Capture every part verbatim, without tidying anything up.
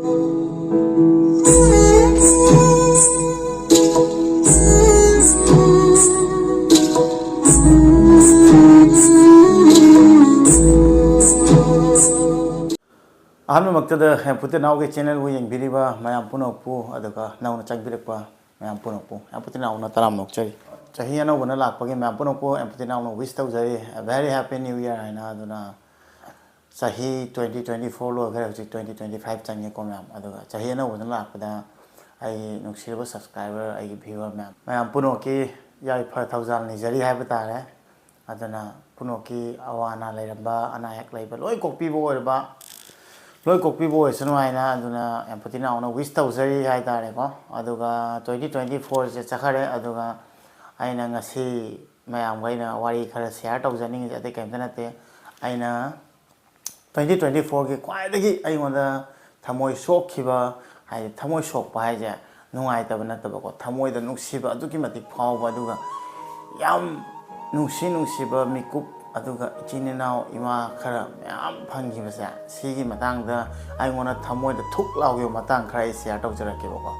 ꯑꯍꯥꯟꯕꯃꯛꯇꯗ ꯍꯦꯝꯄꯨꯇꯤ ꯅꯥꯎꯒꯤ ꯆꯦꯅꯦꯜꯕꯨ ꯌꯦꯡꯕꯤꯔꯤꯕ ꯃꯌꯥꯝ ꯄꯨꯝꯅꯃꯛꯄꯨ, ꯑꯗꯨꯒ ꯅꯧꯅ ꯆꯪꯕꯤꯔꯛꯄ ꯃꯌꯥꯝ ꯄꯨꯝꯅꯃꯛꯄꯨ, ꯍꯦꯝꯄꯨꯇꯤ ꯅꯥꯎꯅ ꯇꯔꯥꯝꯅ ꯑꯣꯛꯆꯔꯤ꯫ ꯆꯍꯤ ꯑꯅꯧꯕꯅ ꯂꯥꯛꯄꯒꯤ ꯃꯌꯥꯝ ꯄꯨꯝꯅꯃꯛꯄꯨ ꯍꯦꯝꯄꯨꯇꯤ ꯅꯥꯎꯅ wish ꯇꯧꯖꯔꯤ, a very happy new year ꯍꯥꯏꯅ꯫ ꯑꯗꯨꯅ ꯆꯍꯤ twenty twenty four ꯂꯣꯏꯈ꯭ꯔꯦ, ꯍꯧꯖꯤꯛ twenty twenty five ꯆꯪꯉꯦꯀꯣ ꯃꯌꯥꯝ꯫ ꯑꯗꯨꯒ ꯆꯍꯤ ꯑꯅꯧꯕꯅ ꯂꯥꯛꯄꯗ ꯑꯩꯒꯤ ꯅꯨꯡꯁꯤꯔꯕ subscriber, ꯑꯩꯒꯤ viewer ꯃꯌꯥꯝ, ꯃꯌꯥꯝ ꯄꯨꯝꯅꯃꯛꯀꯤ ꯌꯥꯏꯐ ꯊꯧꯖꯥꯜ ꯅꯤꯖꯔꯤ ꯍꯥꯏꯕ ꯇꯥꯔꯦ꯫ ꯑꯗꯨꯅ ꯄꯨꯝꯅꯃꯛꯀꯤ ꯑꯋꯥ ꯑꯅꯥ ꯂꯩꯔꯝꯕ, ꯑꯅꯥ ꯑꯌꯦꯛ ꯂꯩꯕ ꯂꯣꯏ ꯀꯣꯛꯄꯤꯕ ꯑꯣꯏꯔꯕ, ꯂꯣꯏ ꯀꯣꯛꯄꯤꯕ ꯑꯣꯏꯁꯅꯨ ꯍꯥꯏꯅ, ꯑꯗꯨꯅ ꯌꯥꯝ ꯄꯨꯇꯤ ꯅꯥꯎꯅ wish ꯇꯧꯖꯔꯤ ꯍꯥꯏ ꯇꯥꯔꯦꯀꯣ꯫ ꯑꯗꯨꯒ twenty twenty four ꯁꯦ ꯆꯠꯈꯔꯦ꯫ ꯑꯗꯨꯒ ꯑꯩꯅ ꯉꯁꯤ ꯃꯌꯥꯝꯒ ꯑꯩꯅ ꯋꯥꯔꯤ ꯈꯔ share ꯇꯧꯖꯅꯤꯡꯉꯤꯁꯦ ꯑꯇꯩ ꯀꯔꯤꯝꯇ ꯅꯠꯇꯦ꯫ ꯑꯩꯅ twenty twenty four ꯒꯤ ꯈ꯭ꯋꯥꯏꯗꯒꯤ ꯑꯩꯉꯣꯟꯗ ꯊꯃꯣꯏ ꯁꯣꯛꯈꯤꯕ, ꯍꯥꯏꯗꯤ ꯊꯃꯣꯏ ꯁꯣꯛꯄ ꯍꯥꯏꯁꯦ ꯅꯨꯡꯉꯥꯏꯇꯕ ꯅꯠꯇꯕꯀꯣ, ꯊꯃꯣꯏꯗ ꯅꯨꯡꯁꯤꯕ ꯑꯗꯨꯛꯀꯤ ꯃꯇꯤꯛ ꯐꯥꯎꯕ, ꯑꯗꯨꯒ ꯌꯥꯝ ꯅꯨꯡꯁꯤ ꯅꯨꯡꯁꯤꯕ ꯃꯤꯀꯨꯞ, ꯑꯗꯨꯒ ꯏꯆꯤꯟ ꯏꯅꯥꯎ ꯏꯃꯥ ꯈꯔ ꯃꯌꯥꯝ ꯐꯪꯈꯤꯕꯁꯦ, ꯁꯤꯒꯤ ꯃꯇꯥꯡꯗ ꯑꯩꯉꯣꯟꯗ ꯊꯃꯣꯏꯗ ꯊꯨꯛ ꯂꯥꯎꯈꯤꯕ ꯃꯇꯥꯡ ꯈꯔ ꯑꯩ share ꯇꯧꯖꯔꯛꯀꯦꯕꯀꯣ꯫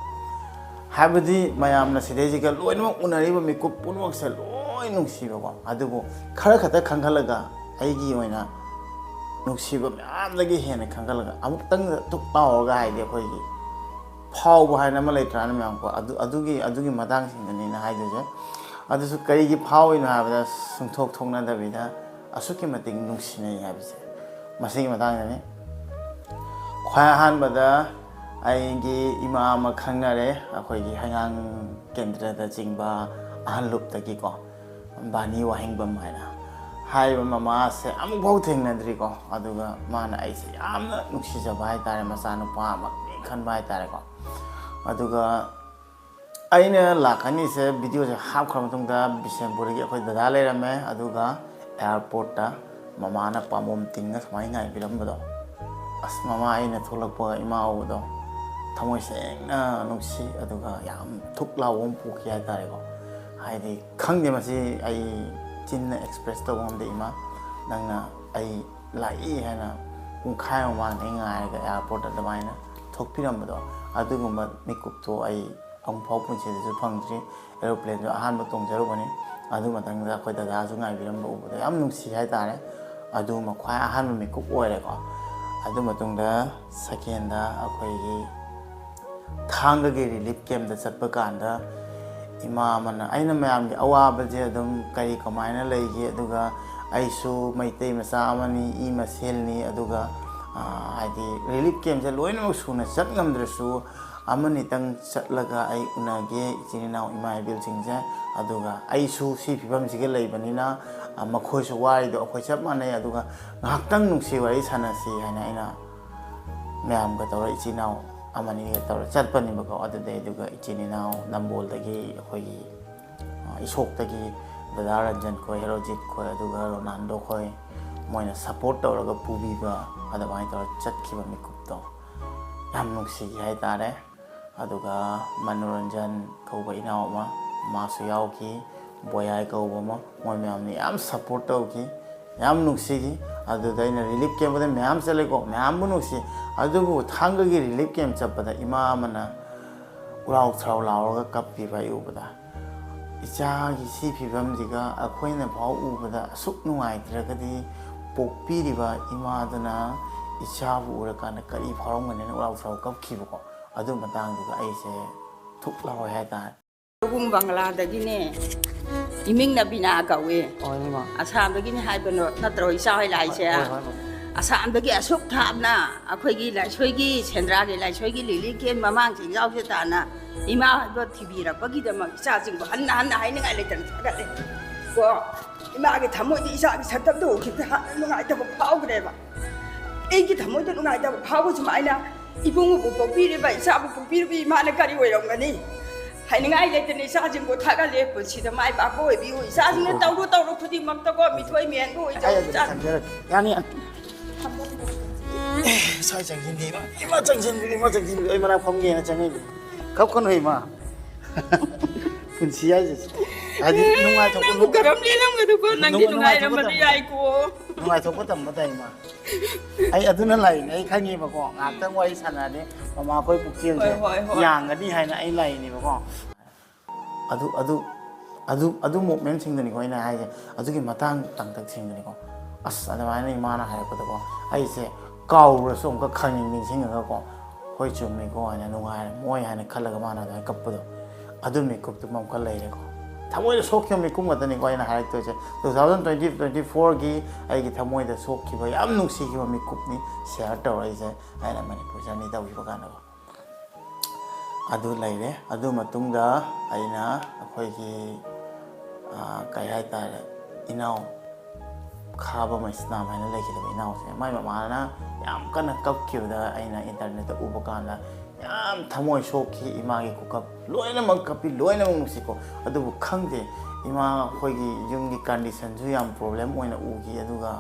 ꯍꯥꯏꯕꯗꯤ ꯃꯌꯥꯝꯅ ꯁꯤꯗꯩꯁꯤꯒ ꯂꯣꯏꯅꯃꯛ ꯎꯅꯔꯤꯕ ꯃꯤꯀꯨꯞ ꯄꯨꯝꯅꯃꯛꯁꯦ ꯂꯣꯏ ꯅꯨꯡꯁꯤꯕꯀꯣ, ꯑꯗꯨꯕꯨ ꯈꯔ ꯈꯛꯇ ꯈꯟꯒꯠꯂꯒ ꯑꯩꯒꯤ ꯑꯣꯏꯅ ꯅꯨꯡꯁꯤꯕ ꯃꯌꯥꯝꯗꯒꯤ ꯍꯦꯟꯅ ꯈꯟꯒꯠꯂꯒ ꯑꯃꯨꯛꯇꯪꯗ ꯊꯨꯛ ꯂꯥꯎꯔꯒ, ꯍꯥꯏꯗꯤ ꯑꯩꯈꯣꯏꯒꯤ ꯐꯥꯎꯕ ꯍꯥꯏꯅ ꯑꯃ ꯂꯩꯇ꯭ꯔꯥꯅ ꯃꯌꯥꯝꯀꯣ, ꯑꯗꯨ, ꯑꯗꯨꯒꯤ, ꯑꯗꯨꯒꯤ ꯃꯇꯥꯡꯁꯤꯡꯗꯨꯅꯤ ꯑꯩꯅ ꯍꯥꯏꯗꯣꯏꯁꯦ꯫ ꯑꯗꯨꯁꯨ ꯀꯔꯤꯒꯤ ꯐꯥꯎꯔꯤꯅꯣ ꯍꯥꯏꯕꯗ ꯁꯨꯡꯊꯣꯛ ꯊꯣꯛꯅꯗꯕꯤꯗ ꯑꯁꯨꯛꯀꯤ ꯃꯇꯤꯛ ꯅꯨꯡꯁꯤꯅꯩ ꯍꯥꯏꯕꯁꯦ, ꯃꯁꯤꯒꯤ ꯃꯇꯥꯡꯗꯅꯤ꯫ ꯈ꯭ꯋꯥꯏ ꯑꯍꯥꯟꯕꯗ ꯑꯩꯒꯤ ꯏꯃꯥ ꯑꯃ ꯈꯪꯅꯔꯦ, ꯑꯩꯈꯣꯏꯒꯤ ꯍꯩꯉꯥꯡ ꯀꯦꯟꯗ꯭ꯔꯗ ꯆꯤꯡꯕ ꯑꯍꯜ ꯂꯨꯞꯇꯒꯤꯀꯣ, ꯕꯥꯅꯤ ꯋꯥꯍꯦꯡꯕꯝ ꯍꯥꯏꯅ ꯍꯥꯏꯔꯤꯕ ꯃꯃꯥꯁꯦ ꯑꯃꯨꯛꯐꯥꯎ ꯊꯦꯡꯅꯗ꯭ꯔꯤꯀꯣ꯫ ꯑꯗꯨꯒ ꯃꯥꯅ ꯑꯩꯁꯦ ꯌꯥꯝꯅ ꯅꯨꯡꯁꯤꯖꯕ ꯍꯥꯏꯇꯥꯔꯦ, ꯃꯆꯥꯅꯨꯄꯥꯃꯛꯅꯤ ꯈꯟꯕ ꯍꯥꯏꯇꯥꯔꯦꯀꯣ꯫ ꯑꯗꯨꯒ ꯑꯩꯅ ꯂꯥꯛꯀꯅꯤꯁꯦ, video ꯁꯦ ꯍꯥꯞꯈ꯭ꯔ ꯃꯇꯨꯡꯗ ꯕꯤꯁꯦꯝꯄꯨꯔꯗꯒꯤ ꯑꯩꯈꯣꯏ ꯗꯗꯥ ꯂꯩꯔꯝꯃꯦ, ꯑꯗꯨꯒ airport ꯇ ꯃꯃꯥꯅ ꯄꯥꯝꯕꯣꯝ ꯇꯤꯡꯉ ꯁꯨꯃꯥꯏꯅ ꯉꯥꯏꯕꯤꯔꯝꯕꯗꯣ, ꯑꯁ, ꯃꯃꯥ ꯑꯩꯅ ꯊꯣꯛꯂꯛꯄꯒ ꯏꯃꯥ ꯎꯕꯗꯣ ꯊꯃꯣꯏ ꯁꯦꯡꯅ ꯅꯨꯡꯁꯤ, ꯑꯗꯨꯒ ꯌꯥꯝ ꯊꯨꯛ ꯂꯥꯎꯕ ꯑꯃ ꯄꯣꯛꯈꯤ ꯍꯥꯏꯇꯥꯔꯦꯀꯣ꯫ ꯍꯥꯏꯗꯤ ꯈꯪꯗꯦ, ꯃꯁꯤ ꯑꯩ ꯆꯤꯟꯅ express ꯇꯧꯕ ꯉꯝꯗꯦ꯫ ꯏꯃꯥ, ꯅꯪꯅ ꯑꯩ ꯂꯥꯛꯏ ꯍꯥꯏꯅ ꯄꯨꯡꯈꯥꯏ ꯃꯃꯥꯡꯗ ꯑꯩ ꯉꯥꯏꯔꯒ airport ꯇ ꯑꯗꯨꯃꯥꯏꯅ ꯊꯣꯛꯄꯤꯔꯝꯕꯗꯣ, ꯑꯗꯨꯒꯨꯝꯕ ꯃꯤꯀꯨꯞꯇꯣ ꯑꯩ ꯑꯃꯨꯛꯐꯥꯎ ꯄꯨꯟꯁꯤꯗꯁꯨ ꯐꯪꯗ꯭ꯔꯤ꯫ ꯑꯦꯔꯣꯄ꯭ꯂꯦꯟꯁꯨ ꯑꯍꯥꯟꯕ ꯇꯣꯡꯖꯔꯨꯕꯅꯤ꯫ ꯑꯗꯨ ꯃꯇꯝꯗ ꯑꯩꯈꯣꯏ ꯗꯗꯥꯁꯨ ꯉꯥꯏꯕꯤꯔꯝꯕ ꯎꯕꯗ ꯌꯥꯝ ꯅꯨꯡꯁꯤ ꯍꯥꯏꯇꯥꯔꯦ꯫ ꯑꯗꯨꯃ ꯈ꯭ꯋꯥꯏ ꯑꯍꯥꯟꯕ ꯃꯤꯀꯨꯞ ꯑꯣꯏꯔꯦꯀꯣ꯫ ꯑꯗꯨ ꯃꯇꯨꯡꯗ ꯁꯦꯀꯦꯟꯗ ꯑꯩꯈꯣꯏꯒꯤ ꯊꯥꯡꯒꯒꯤ ꯔꯤꯂꯤꯐ ꯀꯦꯝꯞꯇ ꯆꯠꯄ ꯀꯥꯟꯗ ꯏꯃꯥ ꯑꯃꯅ, ꯑꯩꯅ ꯃꯌꯥꯝꯒꯤ ꯑꯋꯥꯕꯁꯦ ꯑꯗꯨꯝ ꯀꯔꯤ ꯀꯃꯥꯏꯅ ꯂꯩꯒꯦ, ꯑꯗꯨꯒ ꯑꯩꯁꯨ ꯃꯩꯇꯩ ꯃꯆꯥ ꯑꯃꯅꯤ, ꯏ ꯃꯁꯦꯜꯅꯤ, ꯑꯗꯨꯒ, ꯑ, ꯍꯥꯏꯗꯤ ꯔꯤꯂꯤꯐ ꯀꯦꯝꯞꯁꯦ ꯂꯣꯏꯅꯃꯛ ꯁꯨꯅ ꯆꯠ ꯉꯝꯗ꯭ꯔꯁꯨ ꯑꯃꯅꯤꯇꯪ ꯆꯠꯂꯒ ꯑꯩ ꯎꯅꯒꯦ ꯏꯆꯤꯟ ꯏꯅꯥꯎ ꯏꯃꯥ ꯏꯕꯦꯜꯁꯤꯡꯁꯦ, ꯑꯗꯨꯒ ꯑꯩꯁꯨ ꯁꯤ ꯐꯤꯕꯝꯁꯤꯒ ꯂꯩꯕꯅꯤꯅ, ꯑ, ꯃꯈꯣꯏꯁꯨ ꯋꯥꯔꯤꯗꯣ ꯑꯩꯈꯣꯏ ꯆꯞ ꯃꯥꯟꯅꯩ, ꯑꯗꯨꯒ ꯉꯥꯏꯍꯥꯛꯇꯪ ꯅꯨꯡꯁꯤ ꯋꯥꯔꯤ ꯁꯥꯟꯅꯁꯤ ꯍꯥꯏꯅ ꯑꯩꯅ ꯃꯌꯥꯝꯒ ꯇꯧꯔ ꯏꯆꯤꯟ ꯏꯅꯥꯎ ꯑꯃꯅꯤꯒ ꯇꯧꯔ ꯆꯠꯄꯅꯦꯕꯀꯣ꯫ ꯑꯗꯨꯗꯩꯗꯨꯒ ꯏꯆꯤꯟ ꯏꯅꯥꯎ ꯅꯝꯕꯣꯜꯗꯒꯤ ꯑꯩꯈꯣꯏꯒꯤ, ꯑ, ꯏꯁꯣꯛꯇꯒꯤ ꯗꯗꯥ ꯔꯟꯖꯟ ꯈꯣꯏ, ꯍꯦꯔꯣꯖꯤꯠ ꯈꯣꯏ, ꯑꯗꯨꯒ ꯔꯣꯅꯥꯜꯗꯣ ꯈꯣꯏ, ꯃꯣꯏꯅ ꯁꯞꯄꯣꯔꯠ ꯇꯧꯔꯒ ꯄꯨꯕꯤꯕ, ꯑꯗꯨꯃꯥꯏꯅ ꯇꯧꯔ ꯆꯠꯈꯤꯕ ꯃꯤꯀꯨꯞꯇꯣ ꯌꯥꯝ ꯅꯨꯡꯁꯤꯈꯤ ꯍꯥꯏꯇꯥꯔꯦ꯫ ꯑꯗꯨꯒ ꯃꯅꯣꯔꯟꯖꯟ ꯀꯧꯕ ꯏꯅꯥꯎ ꯑꯃ, ꯃꯥꯁꯨ ꯌꯥꯎꯈꯤ, ꯕꯣꯌꯥꯏ ꯀꯧꯕ ꯑꯃ, ꯃꯣꯏ ꯃꯌꯥꯝꯅ ꯌꯥꯝ ꯁꯞꯄꯣꯔꯠ ꯇꯧꯈꯤ, ꯌꯥꯝ ꯅꯨꯡꯁꯤꯈꯤ꯫ ꯑꯗꯨꯗ ꯑꯩꯅ ꯔꯤꯂꯤꯐ ꯀꯦꯝꯞꯇ ꯃꯌꯥꯝ ꯆꯠꯂꯦꯀꯣ, ꯃꯌꯥꯝꯕꯨ ꯅꯨꯡꯁꯤ꯫ ꯑꯗꯨꯕꯨ ꯊꯥꯡꯒꯒꯤ ꯔꯤꯂꯤꯐ ꯀꯦꯝꯞ ꯆꯠꯄꯗ ꯏꯃꯥ ꯑꯃꯅ ꯎꯔꯥꯎ ꯊꯔꯥꯎ ꯂꯥꯎꯔꯒ ꯀꯞꯄꯤꯕ ꯑꯩ ꯎꯕꯗ, ꯏꯆꯥꯒꯤ ꯁꯤ ꯐꯤꯕꯝꯁꯤꯒ ꯑꯩꯈꯣꯏꯅ ꯐꯥꯎ ꯎꯕꯗ ꯑꯁꯨꯛ ꯅꯨꯡꯉꯥꯏꯇ꯭ꯔꯒꯗꯤ ꯄꯣꯛꯄꯤꯔꯤꯕ ꯏꯃꯥꯗꯨꯅ ꯏꯆꯥꯕꯨ ꯎꯔꯀꯥꯟꯗ ꯀꯔꯤ ꯐꯥꯎꯔꯝꯒꯅꯤꯅ ꯎꯔꯥꯎ ꯊꯔꯥꯎ ꯀꯞꯈꯤꯕꯀꯣ꯫ ꯑꯗꯨ ꯃꯇꯥꯡꯗꯨꯗ ꯑꯩꯁꯦ ꯊꯨꯛ ꯂꯥꯎꯋꯦ ꯍꯥꯏꯇꯥꯔꯦ꯫ ꯕꯪꯒꯂꯥꯗꯒꯤꯅꯦ, ꯏꯃꯤꯡꯅ ꯕꯤꯅꯥ ꯀꯧꯏ꯫ ꯑꯣ, ꯏꯃꯥ꯫ ꯑꯁꯥꯝꯗꯒꯤꯅꯤ ꯍꯥꯏꯕꯅꯣ ꯅꯠꯇ꯭ꯔꯣ, ꯏꯆꯥ ꯍꯣꯏ ꯂꯥꯛꯏꯁꯦ? ꯍꯣꯏ, ꯍꯣꯏ, ꯍꯣꯏ꯫ ꯑꯁꯥꯝꯗꯒꯤ ꯑꯁꯨꯛ ꯊꯥꯞꯅ ꯑꯩꯈꯣꯏꯒꯤ ꯂꯥꯏꯁꯣꯏꯒꯤ, ꯁꯦꯟꯗ꯭ꯔꯥꯒꯤ ꯂꯥꯏꯁꯣꯏꯒꯤ ꯂꯤꯂꯤ ꯀꯦꯟ ꯃꯃꯥꯡ ꯆꯤꯡꯖꯥꯎꯁꯦ ꯇꯥꯅ ꯏꯃꯥ ꯍꯥꯏꯕ ꯊꯤꯕꯤꯔꯛꯄꯒꯤꯗꯃꯛ ꯏꯆꯥꯁꯤꯡꯕꯨ ꯍꯟꯅ ꯍꯟꯅ ꯍꯥꯏꯅꯤꯡꯉꯥꯏ ꯂꯩꯇꯅ ꯊꯥꯒꯠꯂꯦ꯫ ꯀꯣ, ꯏꯃꯥꯒꯤ ꯊꯃꯣꯏꯗꯤ ꯏꯆꯥꯒꯤ ꯁꯛꯇꯝꯗꯣ ꯎꯈꯤꯕꯗ ꯍꯥꯟꯅ ꯅꯨꯡꯉꯥꯏꯇꯕ ꯐꯥꯎꯈ꯭ꯔꯦꯕ꯫ ꯑꯩꯒꯤ ꯊꯃꯣꯏꯗ ꯅꯨꯡꯉꯥꯏꯇꯕ ꯐꯥꯎꯕ ꯁꯨꯃꯥꯏꯅ ꯏꯕꯨꯡꯕꯨ ꯄꯣꯛꯄꯤꯔꯤꯕ, ꯏꯆꯥꯕꯨ ꯄꯣꯛꯄꯤꯔꯤꯕ ꯏꯃꯥꯅ ꯀꯔꯤ ꯑꯣꯏꯔꯝꯒꯅꯤ? ꯍꯥꯏꯅꯤꯡꯉꯥꯏ ꯂꯩꯇꯅ ꯏꯆꯥꯁꯤꯡꯕꯨ ꯊꯥꯒꯠꯂꯦ꯫ ꯄꯨꯟꯁꯤꯗ ꯃꯥꯏ ꯄꯥꯛꯄ ꯑꯣꯏꯕꯤꯌꯨ꯫ ꯏꯆꯥꯁꯤꯡꯅ ꯇꯧꯔꯨ ꯇꯧꯔꯨ ꯈꯨꯗꯤꯡꯃꯛꯇꯀꯣ ꯃꯤꯊꯣꯏ ꯃꯤꯍꯦꯟꯕ ꯑꯣꯏꯖꯧ꯫ ꯑꯩ ꯑꯗꯨꯝ ꯏꯆꯥ ꯊꯝꯖꯔꯒꯦ꯫ ꯌꯥꯅꯤ, ꯌꯥꯅꯤ꯫ ꯁ꯭ꯋꯥꯏ ꯆꯪꯁꯤꯟꯗꯦ, ꯏꯃꯥ, ꯏꯃꯥ ꯆꯪꯁꯤꯟꯕꯤꯔꯣ, ꯏꯃꯥ ꯆꯪꯁꯤꯟꯕꯤꯔꯣ, ꯑꯩ ꯃꯅꯥꯛ ꯐꯝꯒꯦꯅ ꯆꯪꯉꯛꯏꯅꯦ꯫ ꯀꯞꯀꯅꯨ ꯏꯃꯥ꯫ ꯄꯨꯟꯁꯤ ꯍꯥꯏꯁꯦ ꯍꯥꯏꯗꯤ ꯅꯨꯡꯉꯥꯏꯊꯣꯛꯄ, ꯅꯪꯕꯨ ꯀꯔꯝ ꯂꯦꯜꯂꯝꯒꯗꯕ? ꯅꯪꯗꯤ ꯅꯨꯡꯉꯥꯏ-, ꯅꯨꯡꯉꯥꯏꯊꯣꯛꯄ ꯅꯨꯡꯉꯥꯏꯔꯝꯕꯗꯤ ꯇꯝꯃꯣ꯫ ꯌꯥꯏꯀꯣ꯫ ꯅꯨꯡꯉꯥꯏꯊꯣꯛꯄ ꯇꯝꯕ ꯇꯥꯏ ꯏꯃꯥ꯫ ꯑꯩ ꯑꯗꯨꯅ ꯂꯥꯏꯅꯦ, ꯑꯩ ꯈꯪꯉꯦꯕꯀꯣ, ꯉꯥꯏꯍꯥꯛꯇꯪ ꯋꯥꯔꯤ ꯁꯥꯟꯅꯔꯗꯤ ꯃꯃꯥ ꯑꯩꯈꯣꯏ ꯄꯨꯛꯆꯦꯜꯁꯦ ꯍꯣꯏ, ꯍꯣꯏ, ꯍꯣꯏ꯫ ꯌꯥꯡꯒꯅꯤ ꯍꯥꯏꯅ ꯑꯩ ꯂꯥꯏꯅꯦꯕꯀꯣ꯫ ꯑꯗꯨ ꯑꯗꯨ ꯑꯗꯨ ꯑꯗꯨ ꯃꯣꯃꯦꯟꯁꯤꯡꯗꯨꯅꯤꯀꯣ ꯑꯩꯅ ꯍꯥꯏꯁꯦ, ꯑꯗꯨꯒꯤ ꯃꯇꯥꯡ ꯇꯥꯡꯀꯛꯁꯤꯡꯗꯨꯅꯤꯀꯣ꯫ ꯑꯁ, ꯑꯗꯨꯃꯥꯏꯅ ꯏꯃꯥꯅ ꯍꯥꯏꯔꯛꯄꯗꯀꯣ, ꯑꯩꯁꯦ ꯀꯥꯎꯔꯨꯔꯁꯨ ꯑꯃꯨꯛꯀ ꯈꯪꯅꯤꯡ ꯅꯤꯡꯁꯤꯡꯉꯒꯀꯣ, "ꯍꯣꯏ, ꯆꯨꯝꯃꯤꯀꯣ" ꯍꯥꯏꯅ, "ꯅꯨꯡꯉꯥꯏꯔꯝꯃꯣꯏ" ꯍꯥꯏꯅ ꯈꯜꯂꯒ ꯃꯥꯅ ꯑꯗꯨꯃꯥꯏꯅ ꯀꯞꯄꯗꯣ, ꯑꯗꯨ ꯃꯤꯀꯨꯞꯇꯨꯃ ꯑꯃꯨꯛꯀ ꯂꯩꯔꯦꯀꯣ꯫ ꯊꯃꯣꯏꯗ ꯁꯣꯛꯈꯤꯕ ꯃꯤꯀꯨꯞ ꯉꯥꯛꯇꯅꯤꯀꯣ ꯑꯩꯅ ꯍꯥꯏꯔꯛꯇꯣꯏꯁꯦ꯫ Two thousand twenty, twenty fourꯒꯤ ꯑꯩꯒꯤ ꯊꯃꯣꯏꯗ ꯁꯣꯛꯈꯤꯕ, ꯌꯥꯝ ꯅꯨꯡꯁꯤꯈꯤꯕ ꯃꯤꯀꯨꯞꯅꯤ ꯁꯤꯌꯥꯔ ꯇꯧꯔꯛꯏꯁꯦ ꯑꯩꯅ ꯃꯅꯤꯄꯨꯔ ꯖꯔꯅꯤ ꯇꯧꯈꯤꯕ ꯀꯥꯟꯗꯀꯣ꯫ ꯑꯗꯨ ꯂꯩꯔꯦ꯫ ꯑꯗꯨ ꯃꯇꯨꯡꯗ ꯑꯩꯅ ꯑꯩꯈꯣꯏꯒꯤ, ꯑ, ꯀꯩ ꯍꯥꯏꯇꯥꯔꯦ, ꯏꯅꯥꯎ ꯈꯥꯕ ꯃꯩꯁꯅꯥꯝ ꯍꯥꯏꯅ ꯂꯩꯈꯤꯗꯕ ꯏꯅꯥꯎꯁꯦ, ꯃꯥꯏ ꯃꯃꯥꯅ ꯌꯥꯝ ꯀꯟꯅ ꯀꯞꯈꯤꯕꯗ ꯑꯩꯅ ꯏꯟꯇꯔꯅꯦꯠꯇ ꯎꯕ ꯀꯥꯟꯗ ꯌꯥꯝ ꯊꯃꯣꯏ ꯁꯣꯛꯈꯤ꯫ ꯏꯃꯥꯒꯤ ꯈꯨꯀꯞ ꯂꯣꯏꯅꯃꯛ ꯀꯞꯄꯤ, ꯂꯣꯏꯅꯃꯛ ꯅꯨꯡꯁꯤꯀꯣ꯫ ꯑꯗꯨꯕꯨ ꯈꯪꯗꯦ, ꯏꯃꯥ ꯑꯩꯈꯣꯏꯒꯤ ꯌꯨꯝꯒꯤ ꯀꯟꯗꯤꯁꯟꯁꯨ ꯌꯥꯝ ꯄ꯭ꯔꯣꯕ꯭ꯂꯦꯝ ꯑꯣꯏꯅ ꯎꯈꯤ꯫ ꯑꯗꯨꯒ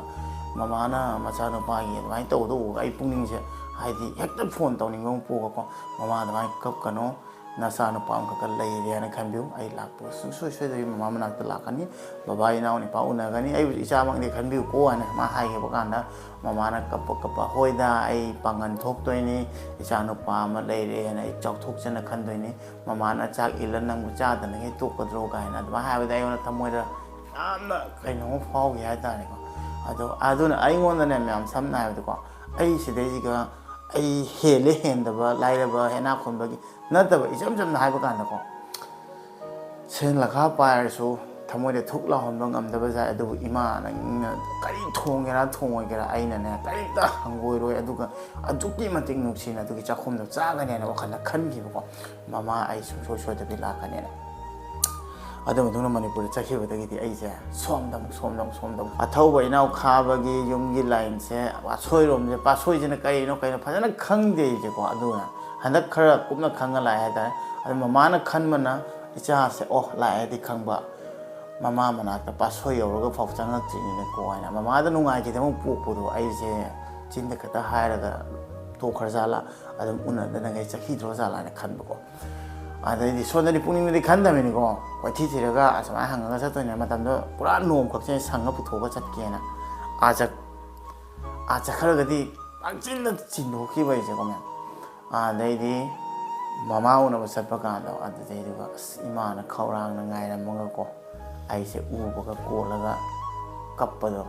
ꯃꯃꯥꯅ ꯃꯆꯥꯅꯨꯄꯥꯒꯤ ꯑꯗꯨꯃꯥꯏꯅ ꯇꯧꯕꯗꯣ ꯎꯕꯗ ꯑꯩ ꯄꯨꯛꯅꯤꯡꯁꯦ, ꯍꯥꯏꯗꯤ, ꯍꯦꯛꯇ ꯐꯣꯟ ꯇꯧꯅꯤꯡꯕ ꯑꯃ ꯄꯣꯛꯑꯒꯀꯣ, "ꯃꯃꯥ ꯑꯗꯨꯃꯥꯏꯅ ꯀꯞꯀꯅꯣ, ꯅꯆꯥꯅꯨꯄꯥ ꯑꯃꯈꯛꯀ ꯂꯩꯔꯦ" ꯍꯥꯏꯅ ꯈꯟꯕꯤꯌꯨ꯫ ꯑꯩ ꯂꯥꯛꯄ ꯁꯨꯡꯁꯣꯏ ꯁꯣꯏꯗꯕꯤ ꯃꯃꯥ ꯃꯅꯥꯛꯇ ꯂꯥꯛꯀꯅꯤ, ꯕꯕꯥ ꯏꯅꯥꯎ ꯅꯤꯄꯥ ꯎꯅꯒꯅꯤ, ꯑꯩꯕꯨ ꯏꯆꯥꯃꯛꯅꯤ ꯈꯟꯕꯤꯌꯨꯀꯣ ꯍꯥꯏꯅ ꯃꯥ ꯍꯥꯏꯈꯤꯕ ꯀꯥꯟꯗ, ꯃꯃꯥꯅ ꯀꯞꯄ ꯀꯞꯄ, "ꯍꯣꯏꯗ, ꯑꯩ ꯄꯥꯡꯒꯟ ꯊꯣꯛꯇꯣꯏꯅꯤ, ꯏꯆꯥꯅꯨꯄꯥ ꯑꯃ ꯂꯩꯔꯦ ꯍꯥꯏꯅ ꯑꯩ ꯆꯥꯎꯊꯣꯛꯆꯅ ꯈꯟꯗꯣꯏꯅꯤ, ꯃꯃꯥꯅ ꯆꯥꯛ ꯏꯜꯂ ꯅꯪꯕꯨ ꯆꯥꯗꯅ ꯍꯦꯛ ꯇꯣꯛꯀꯗ꯭ꯔꯣ?" ꯀꯥꯏꯅ ꯑꯗꯨꯃꯥꯏꯅ ꯍꯥꯏꯕꯗ ꯑꯩꯉꯣꯟꯗ ꯊꯃꯣꯏꯗ ꯌꯥꯝꯅ ꯀꯩꯅꯣꯝꯃ ꯐꯥꯎꯈꯤ ꯍꯥꯏꯇꯥꯔꯦꯀꯣ꯫ ꯑꯗꯣ ꯑꯗꯨꯅ ꯑꯩꯉꯣꯟꯗꯅꯦ ꯃꯌꯥꯝ, ꯁꯝꯅ ꯍꯥꯏꯔꯕꯗꯀꯣ, ꯑꯩ ꯁꯤꯗꯩꯁꯤꯒ ꯑꯩ ꯍꯦꯜꯂꯦ ꯍꯦꯟꯗꯕ, ꯂꯥꯏꯔꯕ ꯍꯦꯟꯅꯥ ꯈꯣꯟꯕꯒꯤ ꯅꯠꯇꯕ, ꯏꯆꯝ ꯆꯝꯅ ꯍꯥꯏꯕ ꯀꯥꯟꯗꯀꯣ, ꯁꯦꯟ ꯂꯈꯥ ꯄꯥꯏꯔꯁꯨ ꯊꯃꯣꯏꯗ ꯊꯨꯛ ꯂꯥꯎꯍꯟꯕ ꯉꯝꯗꯕ ꯖꯥꯠ꯫ ꯑꯗꯨꯕꯨ ꯏꯃꯥ, ꯅꯪꯅ ꯀꯔꯤ ꯊꯣꯡꯒꯦꯔꯥ ꯊꯣꯡꯉꯣꯏꯒꯦꯔꯥ, ꯑꯩꯅꯅꯦ ꯀꯔꯤꯝꯇ ꯍꯪꯒꯣꯏꯔꯣꯏ꯫ ꯑꯗꯨꯒ ꯑꯗꯨꯛꯀꯤ ꯃꯇꯤꯛ ꯅꯨꯡꯁꯤꯅ ꯑꯗꯨꯒꯤ ꯆꯥꯛꯈꯨꯝꯗꯣ ꯆꯥꯒꯅꯦꯅ ꯋꯥꯈꯜꯗ ꯈꯟꯈꯤꯕꯀꯣ꯫ "ꯃꯃꯥ, ꯑꯩ ꯁꯨꯡꯁꯣꯏ ꯁꯣꯏꯗꯕꯤ ꯂꯥꯛꯀꯅꯦꯅ"꯫ ꯑꯗꯨ ꯃꯇꯨꯡꯗ ꯃꯅꯤꯄꯨꯔꯗ ꯆꯠꯈꯤꯕꯗꯒꯤꯗꯤ ꯑꯩꯁꯦ ꯁꯣꯝꯗ ꯑꯃꯨꯛ, ꯁꯣꯝꯗ ꯑꯃꯨꯛ, ꯁꯣꯝꯗ ꯑꯃꯨꯛ꯫ ꯑꯊꯧꯕ ꯏꯅꯥꯎ ꯈꯥꯕꯒꯤ ꯌꯨꯝꯒꯤ ꯂꯥꯏꯟꯁꯦ, ꯄꯥꯠꯁꯣꯏꯔꯣꯝꯁꯦ, ꯄꯥꯠꯁꯣꯏꯁꯤꯅ ꯀꯔꯤꯅꯣ, ꯀꯩꯅꯣ ꯐꯖꯅ ꯈꯪꯗꯦ ꯑꯩꯁꯦꯀꯣ꯫ ꯑꯗꯨꯅ ꯍꯟꯗꯛ ꯈꯔ ꯀꯨꯞꯅ ꯈꯪꯉ ꯂꯥꯛꯑꯦ ꯍꯥꯏꯇꯥꯔꯦ꯫ ꯑꯗꯨ ꯃꯃꯥꯅ ꯈꯟꯕꯅ ꯏꯆꯥꯁꯦ, "ꯑꯣ, ꯂꯥꯛꯑꯦꯗꯤ ꯈꯪꯕ, ꯃꯃꯥ ꯃꯅꯥꯛꯇ ꯄꯥꯠꯁꯣꯏ ꯌꯧꯔꯒ ꯐꯥꯎ ꯆꯪꯉꯛꯇ꯭ꯔꯤꯅꯤꯅꯦꯀꯣ" ꯍꯥꯏꯅ꯫ ꯃꯃꯥꯗ ꯅꯨꯡꯉꯥꯏꯈꯤꯗꯕ ꯑꯃ ꯄꯣꯛꯄꯗꯣ, ꯑꯩꯁꯦ ꯆꯤꯟꯗ ꯈꯛꯇ ꯍꯥꯏꯔꯒ ꯇꯣꯛꯈ꯭ꯔꯖꯥꯠꯂꯥ, ꯑꯗꯨꯝ ꯎꯅꯗꯅꯉꯩ ꯆꯠꯈꯤꯗ꯭ꯔꯣ ꯖꯥꯠꯂꯥ ꯍꯥꯏꯅ ꯈꯟꯕꯀꯣ꯫ ꯑꯗꯩꯗꯤ ꯁꯣꯝꯗꯗꯤ ꯄꯨꯛꯅꯤꯡꯗꯗꯤ ꯈꯟꯗꯕꯅꯤꯀꯣ, ꯀꯣꯏꯊꯤ ꯊꯤꯔꯒ ꯑꯁꯨꯃꯥꯏꯅ ꯍꯪꯉꯒ ꯆꯠꯇꯣꯏꯅꯦ꯫ ꯃꯇꯝꯗꯣ ꯄꯨꯔꯥ ꯅꯣꯡ ꯈꯛꯁꯦ ꯁꯪꯉ ꯄꯨꯊꯣꯛꯑꯒ ꯆꯠꯀꯦꯅ꯫ ꯑꯥ ꯆꯠ ꯑꯥ ꯆꯠꯈ꯭ꯔꯒꯗꯤ ꯄꯪꯆꯤꯟꯗ ꯆꯤꯟꯊꯣꯛꯈꯤꯕ ꯑꯩꯁꯦꯀꯣ ꯃꯌꯥꯝ꯫ ꯑꯗꯩꯗꯤ ꯃꯃꯥ ꯎꯅꯕ ꯆꯠꯄ ꯀꯥꯟꯗꯣ ꯑꯗꯨꯗꯩꯗꯨꯒ ꯑꯁ ꯏꯃꯥꯅ ꯈꯧꯔꯥꯡꯅ ꯉꯥꯏꯔꯝꯃꯒꯀꯣ ꯑꯩꯁꯦ ꯎꯕꯒ ꯀꯣꯜꯂꯒ ꯀꯞꯄꯗꯣ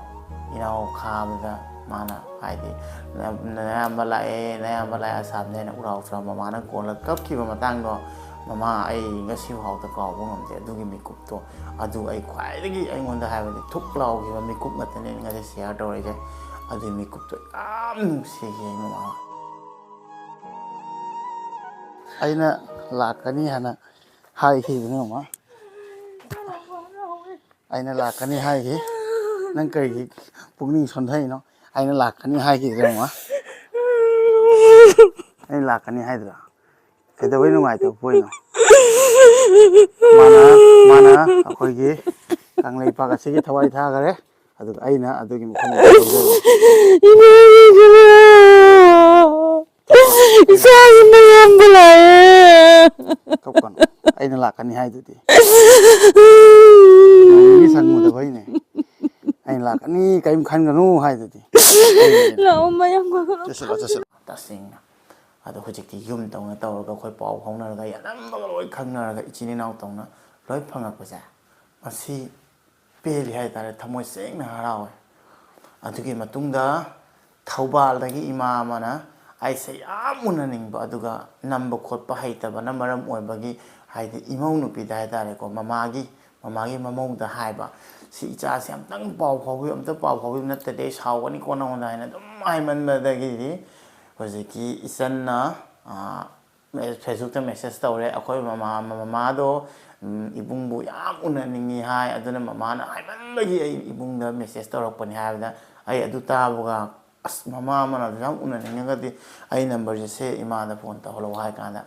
ꯏꯅꯥꯎ ꯈꯥꯕꯗ ꯃꯥꯅ ꯍꯥꯏꯗꯤ "ꯅ- ꯅꯌꯥꯝꯕ ꯂꯥꯛꯑꯦ, ꯅꯌꯥꯝꯕ ꯂꯥꯛꯑꯦ ꯑꯁꯥꯝꯗ" ꯍꯥꯏꯅ ꯎꯔꯥꯎ ꯊꯔꯥꯎ ꯃꯃꯥꯅ ꯀꯣꯜꯂꯒ ꯀꯞꯈꯤꯕ ꯃꯇꯥꯡꯗꯣ ꯃꯃꯥ ꯑꯩ ꯉꯁꯤ ꯐꯥꯎꯗ ꯀꯥꯎꯕ ꯉꯝꯗꯦ꯫ ꯑꯗꯨꯒꯤ ꯃꯤꯀꯨꯞꯇꯣ ꯑꯗꯨ ꯑꯩ ꯈ꯭ꯋꯥꯏꯗꯒꯤ ꯑꯩꯉꯣꯟꯗ ꯍꯥꯏꯕꯗꯤ ꯊꯨꯛ ꯂꯥꯎꯈꯤꯕ ꯃꯤꯀꯨꯞ ꯉꯥꯛꯇꯅꯦ ꯑꯩꯅ ꯉꯁꯤ ꯁꯤꯌꯥꯔ ꯇꯧꯔꯛꯏꯁꯦ꯫ ꯑꯗꯨꯒꯤ ꯃꯤꯀꯨꯞꯇꯣ ꯌꯥꯝ ꯅꯨꯡꯁꯤꯈꯤ ꯃꯃꯥ꯫ ꯑꯩꯅ ꯂꯥꯛꯀꯅꯤ ꯍꯥꯏꯅ ꯍꯥꯏꯈꯤꯕꯅꯤ ꯃꯃꯥ꯫ ꯑꯩꯅ ꯂꯥꯛꯀꯅꯤ ꯍꯥꯏꯈꯤ꯫ ꯅꯪ ꯀꯔꯤꯒꯤ ꯄꯨꯛꯅꯤꯡ ꯁꯣꯟꯊꯩꯅꯣ? ꯑꯩꯅ ꯂꯥꯛꯀꯅꯤ ꯍꯥꯏꯈꯤꯗ꯭ꯔꯦ ꯃꯃꯥ꯫ ꯑꯩꯅ ꯂꯥꯛꯀꯅꯤ ꯍꯥꯏꯗ꯭ꯔꯥ? ꯀꯩꯗꯧꯕꯩ ꯅꯨꯡꯉꯥꯏꯇꯕ ꯄꯣꯛꯏꯅꯣ? ꯃꯥꯅ ꯃꯥꯅ ꯑꯩꯈꯣꯏꯒꯤ ꯀꯪꯂꯩꯄꯥꯛ ꯑꯁꯤꯒꯤ ꯊꯋꯥꯏ ꯊꯥꯈꯔꯦ꯫ ꯑꯗꯨꯒ ꯑꯩꯅ ꯑꯗꯨꯒꯤ ꯃꯐꯝꯗ ꯂꯩꯖꯔꯦ꯫ ꯏꯃꯥꯒꯤ ꯏꯆꯥꯒꯤ ꯃꯌꯥꯝꯕ ꯂꯥꯛꯑꯦ꯫ ꯀꯞꯀꯅꯨ꯫ ꯑꯩꯅ ꯂꯥꯛꯀꯅꯤ ꯍꯥꯏꯗꯨꯗꯤ꯫ ꯅꯣꯡꯃꯒꯤ ꯁꯪꯉꯨꯗꯕꯩꯅꯦ꯫ ꯑꯩꯅ ꯂꯥꯛꯀꯅꯤ ꯀꯔꯤꯝ ꯈꯟꯒꯅꯨ ꯍꯥꯏꯗꯨꯗꯤ꯫ ꯂꯥꯛꯑꯣ ꯃꯌꯥꯝꯕ꯫ ꯆꯠꯁꯤꯜꯂꯣ, ꯆꯠꯁꯤꯜꯂꯣ꯫ ꯇꯁꯦꯡꯅ ꯑꯗꯣ ꯍꯧꯖꯤꯛꯇꯤ ꯌꯨꯝ ꯇꯧꯅ ꯇꯧꯔꯒ ꯑꯩꯈꯣꯏ ꯄꯥꯎ ꯐꯥꯎꯅꯔꯒ ꯑꯩ ꯑꯅꯝꯕꯒ ꯂꯣꯏ ꯈꯪꯅꯔꯒ ꯏꯆꯤꯟ ꯏꯅꯥꯎ ꯇꯧꯅ ꯂꯣꯏ ꯐꯪꯉꯛꯄꯁꯦ ꯃꯁꯤ ꯄꯦꯜꯂꯤ ꯍꯥꯏꯇꯥꯔꯦ꯫ ꯊꯃꯣꯏ ꯁꯦꯡꯅ ꯍꯔꯥꯎꯋꯦ꯫ ꯑꯗꯨꯒꯤ ꯃꯇꯨꯡꯗ ꯊꯧꯕꯥꯜꯗꯒꯤ ꯏꯃꯥ ꯑꯃꯅ ꯑꯩꯁꯦ ꯌꯥꯝ ꯎꯅꯅꯤꯡꯕ ꯑꯗꯨꯒ ꯅꯝꯕ ꯈꯣꯠꯄ ꯍꯩꯇꯕꯅ ꯃꯔꯝ ꯑꯣꯏꯕꯒꯤ ꯍꯥꯏꯗꯤ ꯏꯃꯧ ꯅꯨꯄꯤꯗ ꯍꯥꯏꯇꯥꯔꯦꯀꯣ ꯃꯃꯥꯒꯤ ꯃꯃꯥꯒꯤ ꯃꯃꯧꯗ ꯍꯥꯏꯕ ꯁꯤ ꯏꯆꯥꯁꯦ ꯑꯝꯇꯪ ꯄꯥꯎ ꯐꯥꯎꯕꯤꯌꯨ ꯑꯝꯇ ꯄꯥꯎ ꯐꯥꯎꯕꯤꯌꯨ ꯅꯠꯇ꯭ꯔꯗꯤ ꯑꯩ ꯁꯥꯎꯒꯅꯤꯀꯣ ꯅꯉꯣꯟꯗ ꯍꯥꯏꯅ ꯑꯗꯨꯝ ꯍꯥꯏꯃꯟꯕꯗꯒꯤꯗꯤ ꯍꯧꯖꯤꯛꯀꯤ ꯏꯆꯟꯅ ꯐꯦꯁꯕꯨꯛꯇ ꯃꯦꯁꯦꯁ ꯇꯧꯔꯦ ꯑꯩꯈꯣꯏ ꯃꯃꯥ ꯃꯃꯥꯗꯣ ꯏꯕꯨꯡꯕꯨ ꯌꯥꯝ ꯎꯅꯅꯤꯡꯉꯤ ꯍꯥꯏ꯫ ꯑꯗꯨꯅ ꯃꯃꯥꯅ ꯍꯥꯏꯃꯟꯕꯒꯤ ꯑꯩ ꯏꯕꯨꯡꯗ ꯃꯦꯁꯦꯁ ꯇꯧꯔꯛꯄꯅꯤ ꯍꯥꯏꯕꯗ ꯑꯩ ꯑꯗꯨ ꯇꯥꯕꯒ ꯑꯁ ꯃꯃꯥ ꯑꯃꯅ ꯑꯗꯨ ꯌꯥꯝ ꯎꯅꯅꯤꯡꯉꯒꯗꯤ ꯑꯩ ꯅꯝꯕꯔꯁꯦ ꯁꯦ ꯏꯃꯥꯗ ꯐꯣꯟ ꯇꯧꯍꯜꯂꯛꯑꯣ ꯍꯥꯏ ꯀꯥꯟꯗ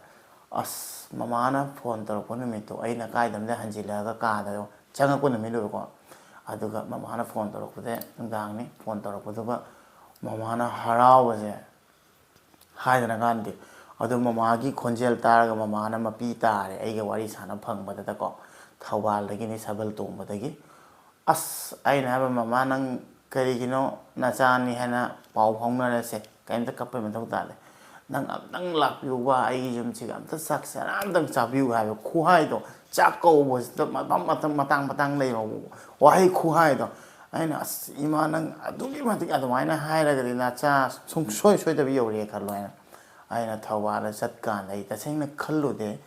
ꯑꯁ ꯃꯃꯥꯅ ꯐꯣꯟ ꯇꯧꯔꯛꯄ ꯅꯨꯃꯤꯠꯇꯣ ꯑꯩꯅ ꯀꯥꯏꯗꯅꯣꯝꯗ ꯍꯟꯖꯤꯜꯂꯛꯑꯒ ꯀꯥꯗ ꯆꯪꯉꯛꯄ ꯅꯨꯃꯤꯠ ꯑꯣꯏꯕꯀꯣ꯫ ꯑꯗꯨꯒ ꯃꯃꯥꯅ ꯐꯣꯟ ꯇꯧꯔꯛꯄꯗ ꯅꯨꯡꯗꯥꯡꯅꯤ ꯐꯣꯟ ꯇꯧꯔꯛꯄꯗꯨꯒ ꯃꯃꯥꯅ ꯍꯔꯥꯎꯕꯁꯦ ꯍꯥꯏꯗꯅ ꯀꯥꯟꯗꯦ꯫ ꯑꯗꯣ ꯃꯃꯥꯒꯤ ꯈꯣꯟꯖꯦꯜ ꯇꯥꯔꯒ ꯃꯃꯥꯅ ꯃꯄꯤ ꯇꯥꯔꯦ ꯑꯩꯒ ꯋꯥꯔꯤ ꯁꯥꯟꯅ ꯐꯪꯕꯗꯨꯗꯀꯣ꯫ ꯊꯧꯕꯥꯜꯗꯒꯤꯅꯤ ꯁꯥꯕꯜ ꯇꯣꯡꯕꯗꯒꯤ꯫ ꯑꯁ ꯑꯩꯅ ꯍꯥꯏꯕ ꯃꯃꯥ ꯅꯪ "ꯀꯔꯤꯒꯤꯅꯣ, ꯅꯆꯥꯅꯤ ꯍꯥꯏꯅ ꯄꯥꯎ ꯐꯥꯎꯅꯔꯁꯦ, ꯀꯔꯤꯝꯇ ꯀꯞꯄꯩ ꯃꯊꯧ ꯇꯥꯗꯦ꯫ ꯅꯪ ꯑꯝꯇꯪ ꯂꯥꯛꯄꯤꯌꯨꯕ, ꯑꯩꯒꯤ ꯌꯨꯝꯁꯤꯒ ꯑꯝꯇ ꯆꯥꯛ ꯆꯔꯥ ꯑꯝꯇꯪ ꯆꯥꯕꯤꯌꯨ" ꯍꯥꯏꯕ ꯈꯨꯍꯥꯏꯗꯣ, ꯆꯥꯛ ꯀꯧꯕꯁꯤꯗ ꯃꯐꯝ ꯃꯇꯝ, ꯃꯇꯥꯡ ꯃꯇꯥꯡ ꯂꯩꯕ ꯋꯥꯍꯩ ꯈꯨꯍꯥꯏꯗꯣ, ꯑꯩꯅ, "ꯑꯁ ꯏꯃꯥ, ꯅꯪ ꯑꯗꯨꯛꯀꯤ ꯃꯇꯤꯛ ꯑꯗꯨꯃꯥꯏꯅ ꯍꯥꯏꯔꯒꯗꯤ ꯅꯆꯥ ꯁꯨꯡꯁꯣꯏ ꯁꯣꯏꯗꯕꯤ ꯌꯧꯔꯛꯑꯦ ꯈꯜꯂꯣ" ꯍꯥꯏꯅ ꯑꯩꯅ ꯊꯧꯕꯥꯜꯗ ꯆꯠꯀꯥꯟꯗ ꯑꯩ ꯇꯁꯦꯡꯅ ꯈꯜꯂꯨꯗꯦ꯫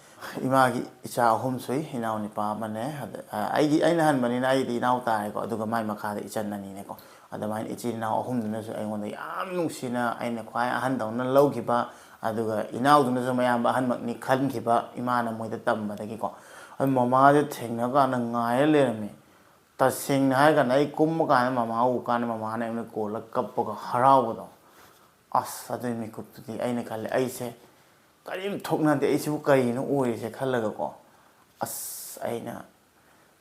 ꯏꯃꯥꯒꯤ ꯏꯆꯥ ꯑꯍꯨꯝ ꯁꯨꯏ, ꯏꯅꯥꯎ ꯅꯨꯄꯥ ꯑꯃꯅꯦ, ꯑꯗ, ꯑ, ꯑꯩꯒꯤ, ꯑꯩꯅ ꯑꯍꯟꯕꯅꯤꯅ ꯑꯩꯗꯤ ꯏꯅꯥꯎ ꯇꯥꯔꯦꯀꯣ, ꯑꯗꯨꯒ ꯃꯥꯏ ꯃꯈꯥꯗ ꯏꯆꯟ ꯑꯅꯤꯅꯦꯀꯣ꯫ ꯑꯗꯨꯃꯥꯏꯅ ꯏꯆꯤꯜ ꯏꯅꯥꯎ ꯑꯍꯨꯝꯗꯨꯅꯁꯨ ꯑꯩꯉꯣꯟꯗ ꯌꯥꯝ ꯅꯨꯡꯁꯤꯅ, ꯑꯩꯅ ꯈ꯭ꯋꯥꯏ ꯑꯍꯟꯗꯧꯅ ꯂꯧꯈꯤꯕ, ꯑꯗꯨꯒ ꯏꯅꯥꯎꯗꯨꯅꯁꯨ ꯃꯌꯥꯝꯕ ꯑꯍꯟꯃꯛꯅꯤ ꯈꯟꯈꯤꯕ, ꯏꯃꯥꯅ ꯃꯣꯏꯗ ꯇꯝꯕꯗꯒꯤꯀꯣ꯫ ꯑꯗꯨ ꯃꯃꯥꯁꯦ ꯊꯦꯡꯅꯕ ꯀꯥꯟꯗ ꯉꯥꯏꯔ ꯂꯩꯔꯝꯃꯤ꯫ ꯇꯁꯦꯡꯅ ꯍꯥꯏꯔ ꯀꯥꯟꯗ ꯑꯩ ꯀꯨꯝꯕ ꯀꯥꯟꯗ ꯃꯃꯥ ꯎ ꯀꯥꯟꯗ ꯃꯃꯥꯅ ꯑꯩꯉꯣꯟꯗ ꯀꯣꯜꯂꯒ ꯀꯞꯄꯒ ꯍꯔꯥꯎꯕꯗꯣ, ꯑꯁ, ꯑꯗꯨꯒꯤ ꯃꯤꯀꯨꯞꯇꯨꯗꯤ ꯑꯩꯅ ꯈꯜꯂꯦ, ꯑꯩꯁꯦ ꯀꯔꯤꯝ ꯊꯣꯛꯅꯗꯦ, ꯑꯩꯁꯤꯕꯨ ꯀꯔꯤꯅꯣ ꯑꯣꯏꯔꯤꯁꯦ ꯈꯜꯂꯒꯀꯣ꯫ ꯑꯁ, ꯑꯩꯅ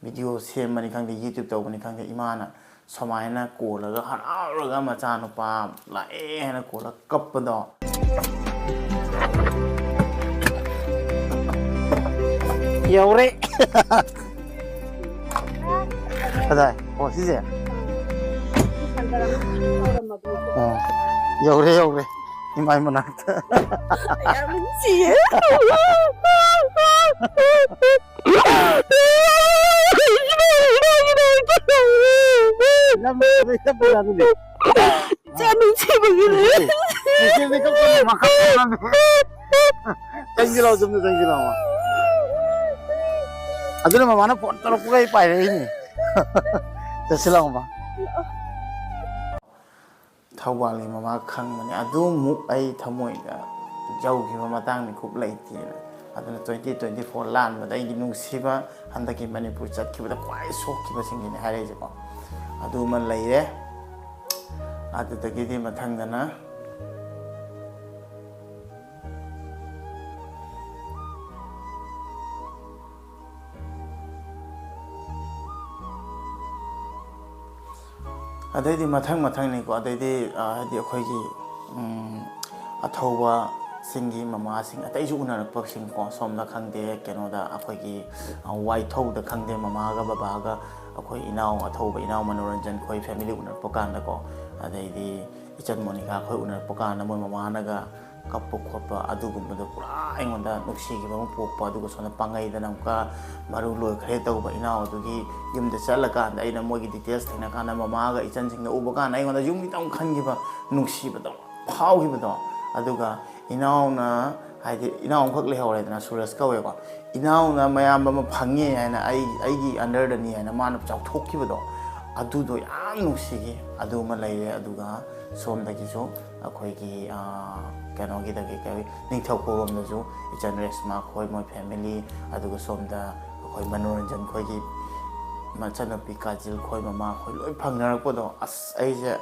ꯚꯤꯗꯤꯑꯣ ꯁꯦꯝꯕꯅꯤ ꯈꯪꯗꯦ, YouTube ꯇꯧꯕꯅꯤ ꯈꯪꯗꯦ, ꯏꯃꯥꯅ ꯁꯨꯃꯥꯏꯅ ꯀꯣꯜꯂꯒ ꯍꯔꯥꯎꯔꯒ ꯃꯆꯥꯅꯨꯄꯥ ꯂꯥꯛꯑꯦ ꯍꯥꯏꯅ ꯀꯣꯜꯂꯒ ꯀꯞꯄꯗꯣ꯫ ꯌꯧꯔꯦ꯫ ꯀꯗꯥꯏ? ꯑꯣ, ꯁꯤꯁꯦ? ꯑꯣ, ꯌꯧꯔꯦ, ꯌꯧꯔꯦ꯫ ꯏꯃꯥꯏ ꯃꯅꯥꯛꯇ꯫ ꯌꯥꯝ ꯅꯨꯡꯁꯤꯌꯦ꯫ ꯏꯆꯥ ꯅꯨꯡꯁꯤꯕꯒꯤꯅꯦ꯫ ꯆꯪꯁꯤꯜꯂꯛꯑꯣ, ꯆꯨꯝꯅ ꯆꯪꯁꯤꯜꯂꯛꯑꯣ꯫ ꯑꯗꯨꯅ ꯃꯃꯥꯅ ꯐꯣꯟ ꯇꯧꯔꯛꯄꯒ ꯑꯩ ꯄꯥꯏꯔꯛꯏꯅꯦ꯫ ꯆꯠꯁꯤꯜꯂꯛꯑꯣ, ꯃꯃꯥ꯫ ꯊꯧꯕꯥꯜꯒꯤ ꯃꯃꯥ ꯈꯪꯕꯅꯦ, ꯑꯗꯨꯃꯨꯛ ꯑꯩ ꯊꯃꯣꯏꯗ ꯌꯧꯈꯤꯕ ꯃꯇꯥꯡ ꯃꯤꯀꯨꯞ ꯂꯩꯇꯦꯅ꯫ ꯑꯗꯨꯅ twenty twenty four ꯂꯥꯟꯕꯗ ꯑꯩꯒꯤ ꯅꯨꯡꯁꯤꯕ, ꯍꯟꯗꯛꯀꯤ ꯃꯅꯤꯄꯨꯔ ꯆꯠꯈꯤꯕꯗ ꯈ꯭ꯋꯥꯏ ꯁꯣꯛꯈꯤꯕꯁꯤꯡꯒꯤꯅꯦ ꯍꯥꯏꯔꯛꯏꯁꯦꯀꯣ꯫ ꯑꯗꯨꯃ ꯂꯩꯔꯦ꯫ ꯑꯗꯨꯗꯒꯤꯗꯤ ꯃꯊꯪꯗꯅ ꯑꯗꯩꯗꯤ ꯃꯊꯪ ꯃꯊꯪꯅꯤꯀꯣ꯫ ꯑꯗꯩꯗꯤ, ꯑ, ꯍꯥꯏꯗꯤ ꯑꯩꯈꯣꯏꯒꯤ, ꯎꯝ, ꯑꯊꯧꯕꯁꯤꯡꯒꯤ ꯃꯃꯥꯁꯤꯡ ꯑꯇꯩꯁꯨ ꯎꯅꯔꯛꯄꯁꯤꯡꯀꯣ, ꯁꯣꯝꯗ ꯈꯪꯗꯦ, ꯀꯩꯅꯣꯗ ꯑꯩꯈꯣꯏꯒꯤ, ꯑ, ꯋꯥꯏꯊꯧꯗ ꯈꯪꯗꯦ, ꯃꯃꯥꯒ ꯕꯕꯥꯒ ꯑꯩꯈꯣꯏ ꯏꯅꯥꯎ ꯑꯊꯧꯕ, ꯏꯅꯥꯎ ꯃꯅꯣꯔꯟꯖꯟ ꯈꯣꯏ ꯐꯦꯃꯤꯂꯤ ꯎꯅꯔꯛꯄ ꯀꯥꯟꯗꯀꯣ, ꯑꯗꯩꯗꯤ ꯏꯆꯟ ꯃꯣꯅꯤꯀꯥ ꯈꯣꯏ ꯎꯅꯔꯛꯄ ꯀꯥꯟꯗ ꯃꯣꯏ ꯃꯃꯥꯅꯒ ꯀꯞꯄ ꯈꯣꯠꯄ ꯑꯗꯨꯒꯨꯝꯕꯗꯣ ꯄꯨꯔꯥ ꯑꯩꯉꯣꯟꯗ ꯅꯨꯡꯁꯤꯈꯤꯕ ꯑꯃ ꯄꯣꯛꯄ꯫ ꯑꯗꯨꯒ ꯁꯣꯝꯗ ꯄꯥꯡꯒꯩꯗꯅ ꯑꯃꯨꯛꯀ ꯃꯔꯨ ꯂꯣꯏꯈ꯭ꯔꯦ ꯇꯧꯕ ꯏꯅꯥꯎ ꯑꯗꯨꯒꯤ ꯌꯨꯝꯗ ꯆꯠꯂꯀꯥꯟꯗ ꯑꯩꯅ ꯃꯣꯏꯒꯤ ꯗꯤꯇꯦꯜꯁ ꯊꯦꯡꯅꯀꯥꯟꯗ, ꯃꯃꯥꯒ ꯏꯆꯟꯁꯤꯡꯒ ꯎꯕ ꯀꯥꯟꯗ ꯑꯩꯉꯣꯟꯗ ꯌꯨꯝꯒꯤꯗ ꯑꯃꯨꯛ ꯈꯟꯈꯤꯕ, ꯅꯨꯡꯁꯤꯕꯗꯣ ꯐꯥꯎꯈꯤꯕꯗꯣ꯫ ꯑꯗꯨꯒ ꯏꯅꯥꯎꯅ, ꯍꯥꯏꯗꯤ ꯏꯅꯥꯎ ꯑꯃꯈꯛ ꯂꯩꯍꯧꯔꯦꯗꯅ, ꯁꯨꯔꯖ ꯀꯧꯋꯦꯀꯣ꯫ ꯏꯅꯥꯎꯅ ꯃꯌꯥꯝꯕ ꯑꯃ ꯐꯪꯉꯦ ꯍꯥꯏꯅ, ꯑꯩ, ꯑꯩꯒꯤ ꯑꯟꯗꯔꯗꯅꯤ ꯍꯥꯏꯅ ꯃꯥꯅ ꯆꯥꯎꯊꯣꯛꯈꯤꯕꯗꯣ, ꯑꯗꯨꯗꯣ ꯌꯥꯝ ꯅꯨꯡꯁꯤꯈꯤ꯫ ꯑꯗꯨꯃ ꯂꯩꯔꯦ꯫ ꯑꯗꯨꯒ ꯁꯣꯝꯗꯒꯤꯁꯨ ꯑꯩꯈꯣꯏꯒꯤ, ꯑꯥ, ꯀꯩꯅꯣꯒꯤꯗꯒꯤ, ꯀꯩ, ꯅꯤꯡꯊꯧ ꯈꯨꯕꯝꯗꯁꯨ ꯏꯆꯟ ꯔꯦꯁꯃꯥ ꯈꯣꯏ, ꯃꯣꯏ ꯐꯦꯃꯤꯂꯤ, ꯑꯗꯨꯒ ꯁꯣꯝꯗ ꯑꯩꯈꯣꯏ ꯃꯅꯣꯔꯟꯖꯟ ꯈꯣꯏꯒꯤ ꯃꯆꯟꯅꯨꯄꯤ ꯀꯥꯖꯤꯜ ꯈꯣꯏ ꯃꯃꯥ ꯈꯣꯏ ꯂꯣꯏ ꯐꯪꯅꯔꯛꯄꯗꯣ, ꯑꯁ, ꯑꯩꯁꯦ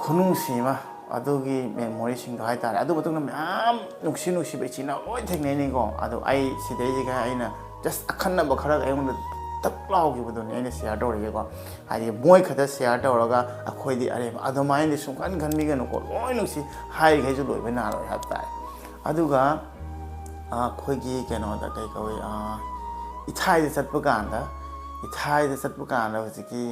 ꯈꯨꯅꯨꯡꯁꯤ ꯑꯃ, ꯑꯗꯨꯒꯤ ꯃꯦꯃꯣꯔꯤꯁꯤꯡꯗꯣ ꯍꯥꯏꯇꯥꯔꯦ꯫ ꯑꯗꯨ ꯃꯇꯨꯡꯗ ꯃꯌꯥꯝ ꯅꯨꯡꯁꯤ ꯅꯨꯡꯁꯤꯕ ꯏꯆꯤꯟ ꯏꯅꯥꯎ ꯂꯣꯏ ꯊꯦꯡꯅꯩꯅꯤꯀꯣ꯫ ꯑꯗꯣ ꯑꯩ ꯁꯤꯗꯩꯁꯤꯒ ꯑꯩꯅ just ꯑꯈꯟꯅꯕ ꯈꯔ ꯑꯩꯉꯣꯟꯗ ꯇꯛ ꯂꯥꯎꯈꯤꯕꯗꯨꯅꯦ ꯑꯩꯅ ꯁꯤꯌꯥꯔ ꯇꯧꯔꯤꯁꯦꯀꯣ꯫ ꯍꯥꯏꯗꯤ ꯃꯣꯏ ꯈꯛꯇ ꯁꯤꯌꯥꯔ ꯇꯧꯔꯒ ꯑꯩꯈꯣꯏꯗꯤ ꯑꯔꯦꯝꯕ ꯑꯗꯨꯃꯥꯏꯅꯗꯤ ꯁꯨꯡꯈꯟ ꯈꯟꯕꯤꯒꯅꯨꯀꯣ꯫ ꯂꯣꯏ ꯅꯨꯡꯁꯤ, ꯍꯥꯏꯔꯤꯈꯩꯁꯨ ꯂꯣꯏꯕ ꯅꯥꯔꯣꯏ ꯍꯥꯏꯕ ꯇꯥꯔꯦ꯫ ꯑꯗꯨꯒ ꯑꯩꯈꯣꯏꯒꯤ ꯀꯩꯅꯣꯗ ꯀꯩ ꯀꯧꯏ, ꯏꯊꯥꯏꯗ ꯆꯠꯄ ꯀꯥꯟꯗ, ꯏꯊꯥꯏꯗ ꯆꯠꯄ ꯀꯥꯟꯗ ꯍꯧꯖꯤꯛꯀꯤ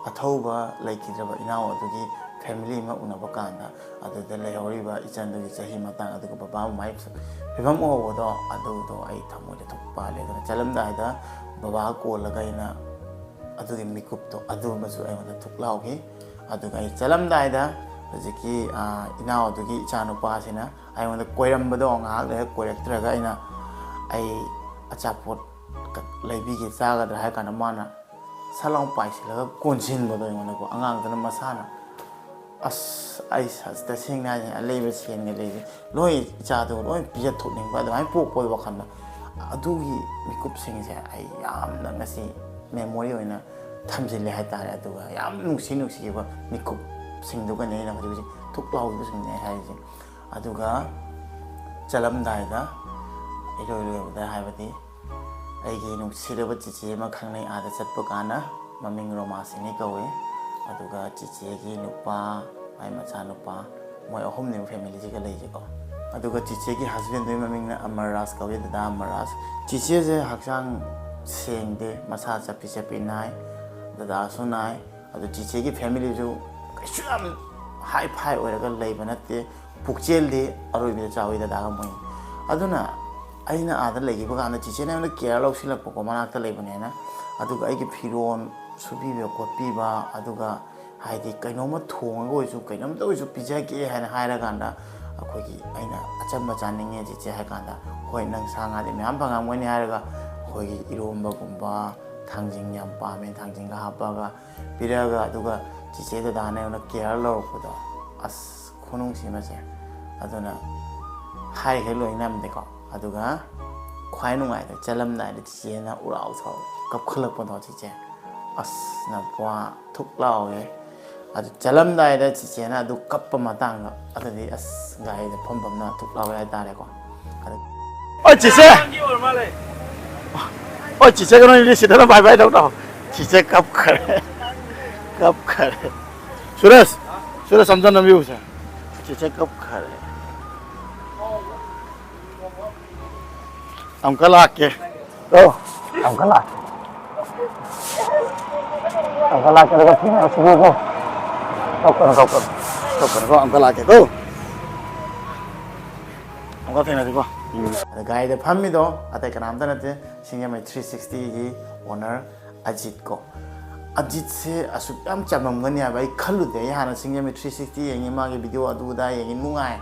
ꯑꯊꯧꯕ ꯂꯩꯈꯤꯗ꯭ꯔꯕ ꯏꯅꯥꯎ ꯑꯗꯨꯒꯤ ꯐꯦꯃꯤꯂꯤ ꯑꯃ ꯎꯅꯕ ꯀꯥꯟꯗ, ꯑꯗꯨꯗ ꯂꯩꯍꯧꯔꯤꯕ ꯏꯆꯟꯗꯨꯒꯤ ꯆꯍꯤ ꯃꯇꯥꯡ, ꯑꯗꯨꯒ ꯕꯕꯥ ꯃꯃꯥꯒꯤ ꯐꯤꯕꯝ ꯎꯍꯧꯕꯗꯣ, ꯑꯗꯨꯗꯣ ꯑꯩ ꯊꯃꯣꯏꯗ ꯊꯨꯛ ꯄꯥꯜꯂꯦ꯫ ꯑꯗꯨꯅ ꯆꯠꯂꯝꯗꯥꯏꯗ ꯕꯕꯥ ꯀꯣꯜꯂꯒ ꯑꯩꯅ ꯑꯗꯨꯒꯤ ꯃꯤꯀꯨꯞꯇꯣ ꯑꯗꯨꯃꯁꯨ ꯑꯩꯉꯣꯟꯗ ꯊꯨꯛ ꯂꯥꯎꯈꯤ꯫ ꯑꯗꯨꯒ ꯑꯩ ꯆꯠꯂꯝꯗꯥꯏꯗ ꯍꯧꯖꯤꯛꯀꯤ, ꯑ, ꯏꯅꯥꯎ ꯑꯗꯨꯒꯤ ꯏꯆꯥꯅꯨꯄꯥꯁꯤꯅ ꯑꯩꯉꯣꯟꯗ ꯀꯣꯏꯔꯝꯕꯗꯣ ꯉꯥꯏꯍꯥꯛ ꯂꯩꯔꯒ ꯀꯣꯏꯔꯛꯇ꯭ꯔꯒ ꯑꯩꯅ, "ꯑꯩ ꯑꯆꯥꯄꯣꯠ ꯀ-, ꯂꯩꯕꯤꯒꯦ, ꯆꯥꯒꯗ꯭ꯔꯥ?" ꯍꯥꯏꯔ ꯀꯥꯟꯗ ꯃꯥꯅ ꯁꯠ ꯂꯥꯎ ꯄꯥꯏꯁꯤꯜꯂꯒ ꯀꯣꯟꯁꯤꯟꯕꯗꯣ ꯑꯩꯉꯣꯟꯗꯀꯣ, ꯑꯉꯥꯡꯗꯨꯅ ꯃꯁꯥꯅ꯫ ꯑꯁ, ꯑꯩ ꯁ-, ꯇꯁꯦꯡꯅ ꯍꯥꯏꯁꯦ, ꯑꯂꯩꯕ ꯁꯦꯟꯒ ꯂꯩꯁꯦ ꯂꯣꯏ ꯏꯆꯥꯗꯣ ꯂꯣꯏ ꯄꯤꯖꯊꯣꯛꯅꯤꯡꯕ ꯑꯗꯨꯃꯥꯏꯅ ꯄꯣꯛꯄꯗꯣ ꯋꯥꯈꯜꯗ꯫ ꯑꯗꯨꯒꯤ ꯃꯤꯀꯨꯞꯁꯤꯡꯁꯦ ꯑꯩ ꯌꯥꯝꯅ ꯉꯁꯤ ꯃꯦꯃꯣꯔꯤ ꯑꯣꯏꯅ ꯊꯝꯖꯤꯜꯂꯦ ꯍꯥꯏꯇꯥꯔꯦ꯫ ꯑꯗꯨꯒ ꯌꯥꯝ ꯅꯨꯡꯁꯤ ꯅꯨꯡꯁꯤꯕ ꯃꯤꯀꯨꯞꯁꯤꯡꯗꯨꯒꯅꯦ ꯑꯩꯅ ꯍꯧꯖꯤꯛ ꯍꯧꯖꯤꯛ ꯊꯨꯛ ꯂꯥꯎꯈꯤꯕꯁꯤꯡꯅꯦ ꯍꯥꯏꯔꯤꯁꯦ꯫ ꯑꯗꯨꯒ ꯆꯠꯂꯝꯗꯥꯏꯗ ꯏꯔꯣꯏ ꯂꯣꯏꯕꯗ, ꯍꯥꯏꯕꯗꯤ ꯑꯩꯒꯤ ꯅꯨꯡꯁꯤꯔꯕ ꯆꯤꯆꯦ ꯑꯃ ꯈꯪꯅꯩ, ꯑꯥꯗ ꯆꯠꯄ ꯀꯥꯟꯗ꯫ ꯃꯃꯤꯡ ꯔꯣꯃꯥꯁꯤꯅꯤ ꯀꯧꯏ꯫ ꯑꯗꯨꯒ ꯆꯤꯆꯦꯒꯤ ꯅꯨꯄꯥ, ꯃꯥꯏ ꯃꯆꯥꯅꯨꯄꯥ, ꯃꯣꯏ ꯑꯍꯨꯝꯅꯦꯕ ꯐꯦꯃꯤꯂꯤꯁꯤꯒ ꯂꯩꯁꯦꯀꯣ꯫ ꯑꯗꯨꯒ ꯆꯤꯆꯦꯒꯤ ꯍꯁꯕꯦꯟꯗꯨꯒꯤ ꯃꯃꯤꯡꯅ ꯑꯃꯔ ꯔꯥꯖ ꯀꯧꯏ, ꯗꯗꯥ ꯑꯃꯔ ꯔꯥꯖ꯫ ꯆꯤꯆꯦꯁꯦ ꯍꯛꯆꯥꯡ ꯁꯦꯡꯗꯦ, ꯃꯁꯥ ꯆꯞꯄꯤ ꯆꯞꯄꯤ ꯅꯥꯏ, ꯗꯗꯥꯁꯨ ꯅꯥꯏ꯫ ꯑꯗꯨ ꯆꯤꯆꯦꯒꯤ ꯐꯦꯃꯤꯂꯤꯁꯨ ꯀꯩꯁꯨ ꯌꯥꯝ ꯍꯥꯏ ꯐꯥꯏ ꯑꯣꯏꯔꯒ ꯂꯩꯕ ꯅꯠꯇꯦ, ꯄꯨꯛꯆꯦꯜꯗꯤ ꯑꯔꯣꯏꯕꯤꯗ ꯆꯥꯎꯋꯤ ꯗꯗꯥꯒ ꯃꯣꯏ꯫ ꯑꯗꯨꯅ ꯑꯩꯅ ꯑꯥꯗ ꯂꯩꯈꯤꯕ ꯀꯥꯟꯗ ꯆꯤꯆꯦꯅ ꯑꯩꯉꯣꯟꯗ ꯀꯦꯌꯔ ꯂꯧꯁꯤꯜꯂꯛꯄꯀꯣ, ꯃꯅꯥꯛꯇ ꯂꯩꯕꯅꯦꯅ꯫ ꯑꯗꯨꯒ ꯑꯩꯒꯤ ꯐꯤꯔꯣꯜ ꯁꯨꯕꯤꯕ ꯈꯣꯠꯄꯤꯕ, ꯑꯗꯨꯒ ꯍꯥꯏꯗꯤ ꯀꯩꯅꯣꯝꯃ ꯊꯣꯡꯉꯒ ꯑꯣꯏꯔꯁꯨ, ꯀꯩꯅꯣꯝꯇ ꯑꯣꯏꯔꯁꯨ ꯄꯤꯖꯒꯦ ꯍꯥꯏꯅ ꯍꯥꯏꯔꯀꯥꯟꯗ, ꯑꯩꯈꯣꯏꯒꯤ ꯑꯩꯅ ꯑꯆꯝꯕ ꯆꯥꯅꯤꯡꯉꯦ ꯆꯤꯆꯦ ꯍꯥꯏ ꯀꯥꯟꯗ, "ꯍꯣꯏ, ꯅꯪ ꯁꯥ ꯉꯥꯗꯤ ꯃꯌꯥꯝ ꯐꯪꯉꯝꯒꯅꯤ" ꯍꯥꯏꯔꯒ, ꯑꯩꯈꯣꯏꯒꯤ ꯏꯔꯣꯝꯕꯒꯨꯝꯕ, ꯊꯥꯡꯖꯤꯡ ꯌꯥꯝ ꯄꯥꯝꯃꯦ, ꯊꯥꯡꯖꯤꯡꯒ ꯍꯥꯞꯄꯒ ꯄꯤꯔꯛꯑꯒ, ꯑꯗꯨꯒ ꯆꯤꯆꯦ ꯗꯗꯥꯅ ꯑꯩꯉꯣꯟꯗ ꯀꯦꯌꯔ ꯂꯧꯔꯛꯄꯗꯣ, ꯑꯁ, ꯈꯨꯅꯨꯡꯁꯤ ꯑꯃꯁꯦ꯫ ꯑꯗꯨꯅ ꯍꯥꯏꯈꯩ ꯂꯣꯏ ꯉꯝꯗꯦꯀꯣ꯫ ꯑꯗꯨꯒ ꯈ꯭ꯋꯥꯏ ꯅꯨꯡꯉꯥꯏꯕ, ꯆꯠꯂꯝꯗꯥꯏꯗ ꯆꯤꯆꯦꯅ ꯎꯔꯥꯎ ꯊꯥꯎ ꯀꯞꯈꯠꯂꯛꯄꯗꯣ ꯆꯤꯆꯦ, ꯑꯁ, ꯅꯄ꯭ꯋꯥ ꯊꯨꯛ ꯂꯥꯎꯋꯦ꯫ ꯑꯗꯨ ꯆꯠꯂꯝꯗꯥꯏꯗ ꯆꯤꯆꯦꯅ ꯑꯗꯨ ꯀꯞꯄ ꯃꯇꯥꯡꯗ, ꯑꯗꯨꯗꯤ ꯑꯁ, ꯒꯥꯔꯤꯗ ꯐꯝ ꯐꯝꯅ ꯊꯨꯛ ꯂꯥꯎꯋꯦ ꯍꯥꯏꯇꯥꯔꯦꯀꯣ꯫ ꯑꯗꯨ, "ꯑꯣ ꯆꯤꯆꯦ! ꯑꯣ ꯆꯤꯆꯦ, ꯀꯩꯅꯣ ꯁꯤꯗꯅ ꯕꯥꯏ ꯕꯥꯏ ꯇꯧ ꯇꯧ"꯫ ꯆꯤꯆꯦ ꯀꯞꯈ꯭ꯔꯦ, ꯀꯞꯈ꯭ꯔꯦ꯫ ꯁꯨꯔꯦꯁ, ꯁꯨꯔꯦꯁ, ꯑꯝꯇ ꯅꯝꯕꯤꯌꯨꯁꯦ꯫ ꯆꯤꯆꯦ ꯀꯞꯈ꯭ꯔꯦ꯫ ꯑꯃꯨꯛꯀ ꯂꯥꯛꯀꯦ꯫ ꯀꯣ, ꯑꯃꯨꯛꯀ ꯂꯥꯛꯀꯦ꯫ ꯑꯃꯨꯛꯀ ꯂꯥꯛꯀꯦ, ꯑꯗꯨꯒ ꯊꯦꯡꯅꯔꯁꯤꯀꯣ, ꯀꯣ꯫ ꯀꯞꯀꯅꯨ, ꯀꯞꯀꯅꯨ꯫ ꯀꯞꯀꯅꯨꯀꯣ, ꯑꯃꯨꯛꯀ ꯂꯥꯛꯀꯦꯀꯣ꯫ ꯑꯃꯨꯛꯀ ꯊꯦꯡꯅꯁꯤꯀꯣ꯫ ꯎꯝ꯫ ꯑꯗ ꯒꯥꯔꯤꯗ ꯐꯝꯃꯤꯗꯣ ꯑꯇꯩ ꯀꯅꯥꯝꯇ ꯅꯠꯇꯦ, ꯁꯤꯡꯖꯃꯩ ꯊ꯭ꯔꯤ ꯁꯤꯛꯁꯇꯤꯒꯤ ꯑꯣꯅꯔ ꯑꯖꯤꯠ ꯀꯣ꯫ ꯑꯖꯤꯠꯁꯦ ꯑꯁꯨꯛ ꯌꯥꯝ ꯆꯝꯃꯝꯒꯅꯤ ꯍꯥꯏꯕ ꯑꯩ ꯈꯜꯂꯨꯗꯦ꯫ ꯑꯩ ꯍꯥꯟꯅ ꯁꯤꯡꯖꯃꯩ ꯊ꯭ꯔꯤ ꯁꯤꯛꯁꯇꯤ ꯌꯦꯡꯉꯤ, ꯃꯥꯒꯤ ꯚꯤꯗꯤꯑꯣ ꯑꯗꯨ ꯑꯗꯥ ꯌꯦꯡꯉꯤ, ꯅꯨꯡꯉꯥꯏ꯫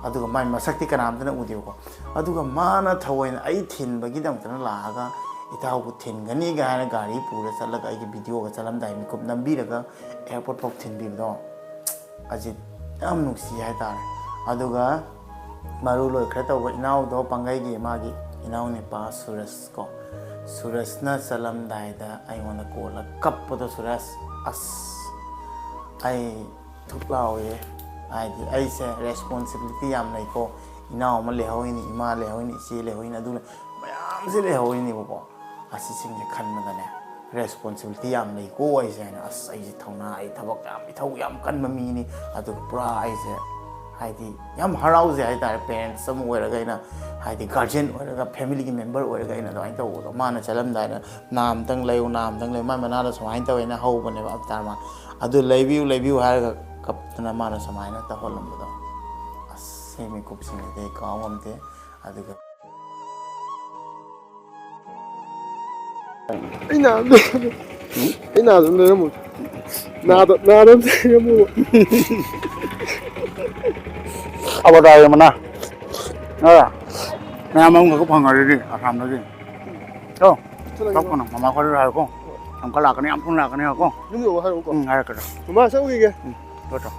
ꯑꯗꯨꯒ ꯃꯥꯏ ꯃꯁꯛꯇꯤ ꯀꯅꯥꯝꯇꯅ ꯎꯗꯦꯕꯀꯣ꯫ ꯑꯗꯨꯒ ꯃꯥꯅ ꯊꯑꯣꯏꯅ ꯑꯩ ꯊꯤꯟꯕꯒꯤꯗꯃꯛꯇꯅ ꯂꯥꯛꯑꯒ, "ꯏꯇꯥꯎꯕꯨ ꯊꯤꯟꯒꯅꯤꯒ" ꯍꯥꯏꯅ ꯒꯥꯔꯤ ꯄꯨꯔ ꯆꯠꯂꯒ ꯑꯩꯒꯤ ꯚꯤꯗꯤꯑꯣꯒ ꯆꯠꯂꯝꯗꯥꯏ ꯃꯤꯀꯨꯞ ꯅꯝꯕꯤꯔꯒ ꯑꯦꯌꯥꯔꯄꯣꯔꯠ ꯐꯥꯎ ꯊꯤꯟꯕꯤꯕꯗꯣ, ꯑꯖꯤꯠ ꯌꯥꯝ ꯅꯨꯡꯁꯤ ꯍꯥꯏꯇꯥꯔꯦ꯫ ꯑꯗꯨꯒ ꯃꯔꯨ ꯂꯣꯏꯈ꯭ꯔꯦ ꯇꯧꯕ ꯏꯅꯥꯎꯗꯣ, ꯄꯥꯡꯒꯩꯒꯤ ꯃꯥꯒꯤ ꯏꯅꯥꯎ ꯅꯨꯄꯥ ꯁꯨꯔꯖ ꯀꯣ, ꯁꯨꯔꯖꯅ ꯆꯠꯂꯝꯗꯥꯏꯗ ꯑꯩꯉꯣꯟꯗ ꯀꯣꯜꯂ ꯀꯞꯄꯗꯣ, "ꯁꯨꯔꯖ, ꯑꯁ, ꯑꯩ ꯊꯨꯛ ꯂꯥꯎꯋꯦ꯫ ꯍꯥꯏꯗꯤ ꯑꯩꯁꯦ ꯔꯦꯁꯄꯣꯟꯁꯤꯕꯤꯂꯤꯇꯤ ꯌꯥꯝ ꯂꯩꯀꯣ, ꯏꯅꯥꯎ ꯑꯃ ꯂꯩꯍꯧꯔꯤꯅꯤ, ꯏꯃꯥ ꯂꯩꯍꯧꯔꯤꯅꯤ, ꯏꯆꯦ ꯂꯩꯍꯧꯔꯤꯅꯤ, ꯑꯗꯨ ꯂꯩ-, ꯃꯌꯥꯝꯁꯦ ꯂꯩꯍꯧꯔꯤꯅꯤꯕꯀꯣ꯫ ꯑꯁꯤꯁꯤꯡꯁꯦ ꯈꯟꯕꯗꯅꯦ, ꯔꯦꯁꯄꯣꯟꯁꯤꯕꯤꯂꯤꯇꯤ ꯌꯥꯝ ꯂꯩꯀꯣ ꯑꯩꯁꯦ" ꯍꯥꯏꯅ꯫ ꯑꯁ, ꯑꯩꯁꯦ ꯊꯧꯅꯥ, ꯑꯩ ꯊꯕꯛ ꯌꯥꯝ, ꯏꯊꯧ ꯌꯥꯝ ꯀꯟꯕ ꯃꯤꯅꯤ꯫ ꯑꯗꯨꯒ ꯄꯨꯔꯥ ꯑꯩꯁꯦ ꯍꯥꯏꯗꯤ ꯌꯥꯝ ꯍꯔꯥꯎꯖꯩ ꯍꯥꯏꯇꯥꯔꯦ꯫ ꯄꯦꯔꯦꯟꯁ ꯑꯃ ꯑꯣꯏꯔꯒ ꯑꯩꯅ, ꯍꯥꯏꯗꯤ ꯒꯥꯔꯖꯤꯌꯟ ꯑꯣꯏꯔꯒ, ꯐꯦꯃꯤꯂꯤꯒꯤ ꯃꯦꯝꯕꯔ ꯑꯣꯏꯔꯒ ꯑꯩꯅ ꯑꯗꯨꯃꯥꯏꯅ ꯇꯧꯕꯗꯣ, ꯃꯥꯅ ꯆꯠꯂꯝꯗꯥꯏꯗ "ꯅꯥ ꯑꯝꯇꯪ ꯂꯩꯌꯨ, ꯅꯥ ꯑꯝꯇꯪ ꯂꯩꯌꯨ", ꯃꯥꯏ ꯃꯅꯥꯗꯣ ꯁꯨꯃꯥꯏꯅ ꯇꯧꯋꯦꯅ ꯍꯧꯕꯅꯦꯕ ꯑꯕꯇꯥꯔ ꯃꯥ, ꯑꯗꯨ "ꯂꯩꯕꯤꯌꯨ, ꯂꯩꯕꯤꯌꯨ" ꯍꯥꯏꯔꯒ ꯀꯞꯇꯅ ꯃꯥꯅ ꯁꯨꯃꯥꯏꯅ ꯇꯧꯍꯜꯂꯝꯕꯗꯣ, ꯑꯁ, ꯁꯤ ꯃꯤꯀꯨꯞꯁꯤꯡꯁꯤꯗꯤ ꯑꯩ ꯀꯥꯎ ꯉꯝꯗꯦ꯫ ꯑꯗꯨꯒ ꯑꯩ ꯅꯥꯗ ꯑꯩ ꯅꯥꯗ ꯑꯗꯨꯝ ꯂꯩꯔꯝꯃꯨ꯫ ꯅꯥꯗ ꯅꯥꯗ ꯑꯗꯨꯝ ꯂꯩꯔꯝꯃꯨ꯫ ꯑꯕꯇꯥꯔꯒꯤ ꯃꯅꯥ꯫ ꯑ, ꯃꯌꯥꯝ ꯑꯃꯈꯛ ꯐꯪꯉꯗꯤ ꯑꯁꯥꯝꯗꯒꯤ꯫ ꯀꯣ? ꯆꯠꯂꯒꯦ꯫ ꯀꯞꯀꯅꯨ, ꯃꯃꯥ ꯈꯣꯏꯗꯁꯨ ꯍꯥꯏꯌꯨꯀꯣ꯫ ꯑꯃꯨꯛꯀ ꯂꯥꯛꯀꯅꯤ, ꯌꯥꯝ ꯊꯨꯅ ꯂꯥꯛꯀꯅꯤ ꯍꯥꯏꯌꯨꯀꯣ꯫ ꯌꯨꯝ ꯌꯧꯕ ꯍꯥꯏꯔꯛꯎꯀꯣ꯫ ꯎꯝ, ꯍꯥꯏꯔꯛꯀꯦ꯫ ꯃꯃꯥ, ꯆꯠꯂꯨꯈꯤꯒꯦ꯫ ꯎꯝ, ꯆꯠꯂꯣ, ꯆꯠꯂꯣ꯫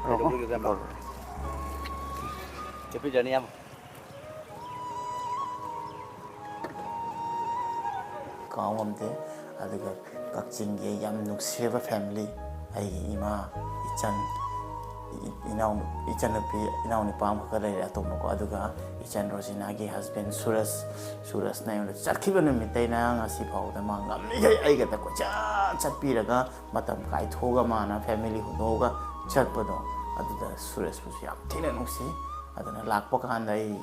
ꯀꯩꯗꯧꯕꯒꯤ ꯌꯥꯝ ꯆꯠꯂꯣ꯫ ꯆꯠꯄꯤꯗ꯭ꯔꯅꯤ ꯌꯥꯝ꯫ ꯀꯥꯎ ꯉꯝꯗꯦ꯫ ꯑꯗꯨꯒ ꯀꯛꯆꯤꯡꯒꯤ ꯑꯩ ꯌꯥꯝ ꯅꯨꯡꯁꯤꯔꯕ ꯐꯦꯃꯤꯂꯤ, ꯑꯩꯒꯤ ꯏꯃꯥ, ꯏꯆꯟ, ꯏ-, ꯏꯅꯥꯎ-, ꯏꯆꯟꯅꯨꯄꯤ, ꯏꯅꯥꯎꯅꯨꯄꯥ ꯑꯃꯈꯛꯀ ꯂꯩꯔꯦ ꯑꯇꯣꯝꯕꯀꯣ꯫ ꯑꯗꯨꯒ ꯏꯆꯟ ꯔꯣꯖꯤꯅꯥꯒꯤ ꯍꯁꯕꯦꯟ ꯁꯨꯔꯖ, ꯁꯨꯔꯖꯅ ꯑꯩꯉꯣꯟꯗ ꯆꯠꯈꯤꯕ ꯅꯨꯃꯤꯠꯇꯩꯅ ꯉꯁꯤ ꯐꯥꯎꯕꯗ ꯃꯥ ꯉꯝꯃꯤꯈꯩ ꯑꯩꯒꯗ ꯀꯣꯏꯆꯠ ꯆꯠꯄꯤꯔꯒ, ꯃꯇꯝ ꯀꯥꯏꯊꯣꯛꯑꯒ ꯃꯥꯅ ꯐꯦꯃꯤꯂꯤ ꯍꯨꯟꯗꯣꯛꯑꯒ ꯆꯠꯄꯗꯣ, ꯑꯗꯨꯗ ꯁꯨꯔꯖꯄꯨꯁꯨ ꯌꯥꯝ ꯊꯤꯅ ꯅꯨꯡꯁꯤ꯫ ꯑꯗꯨꯅ ꯂꯥꯛꯄ ꯀꯥꯟꯗ ꯑꯩ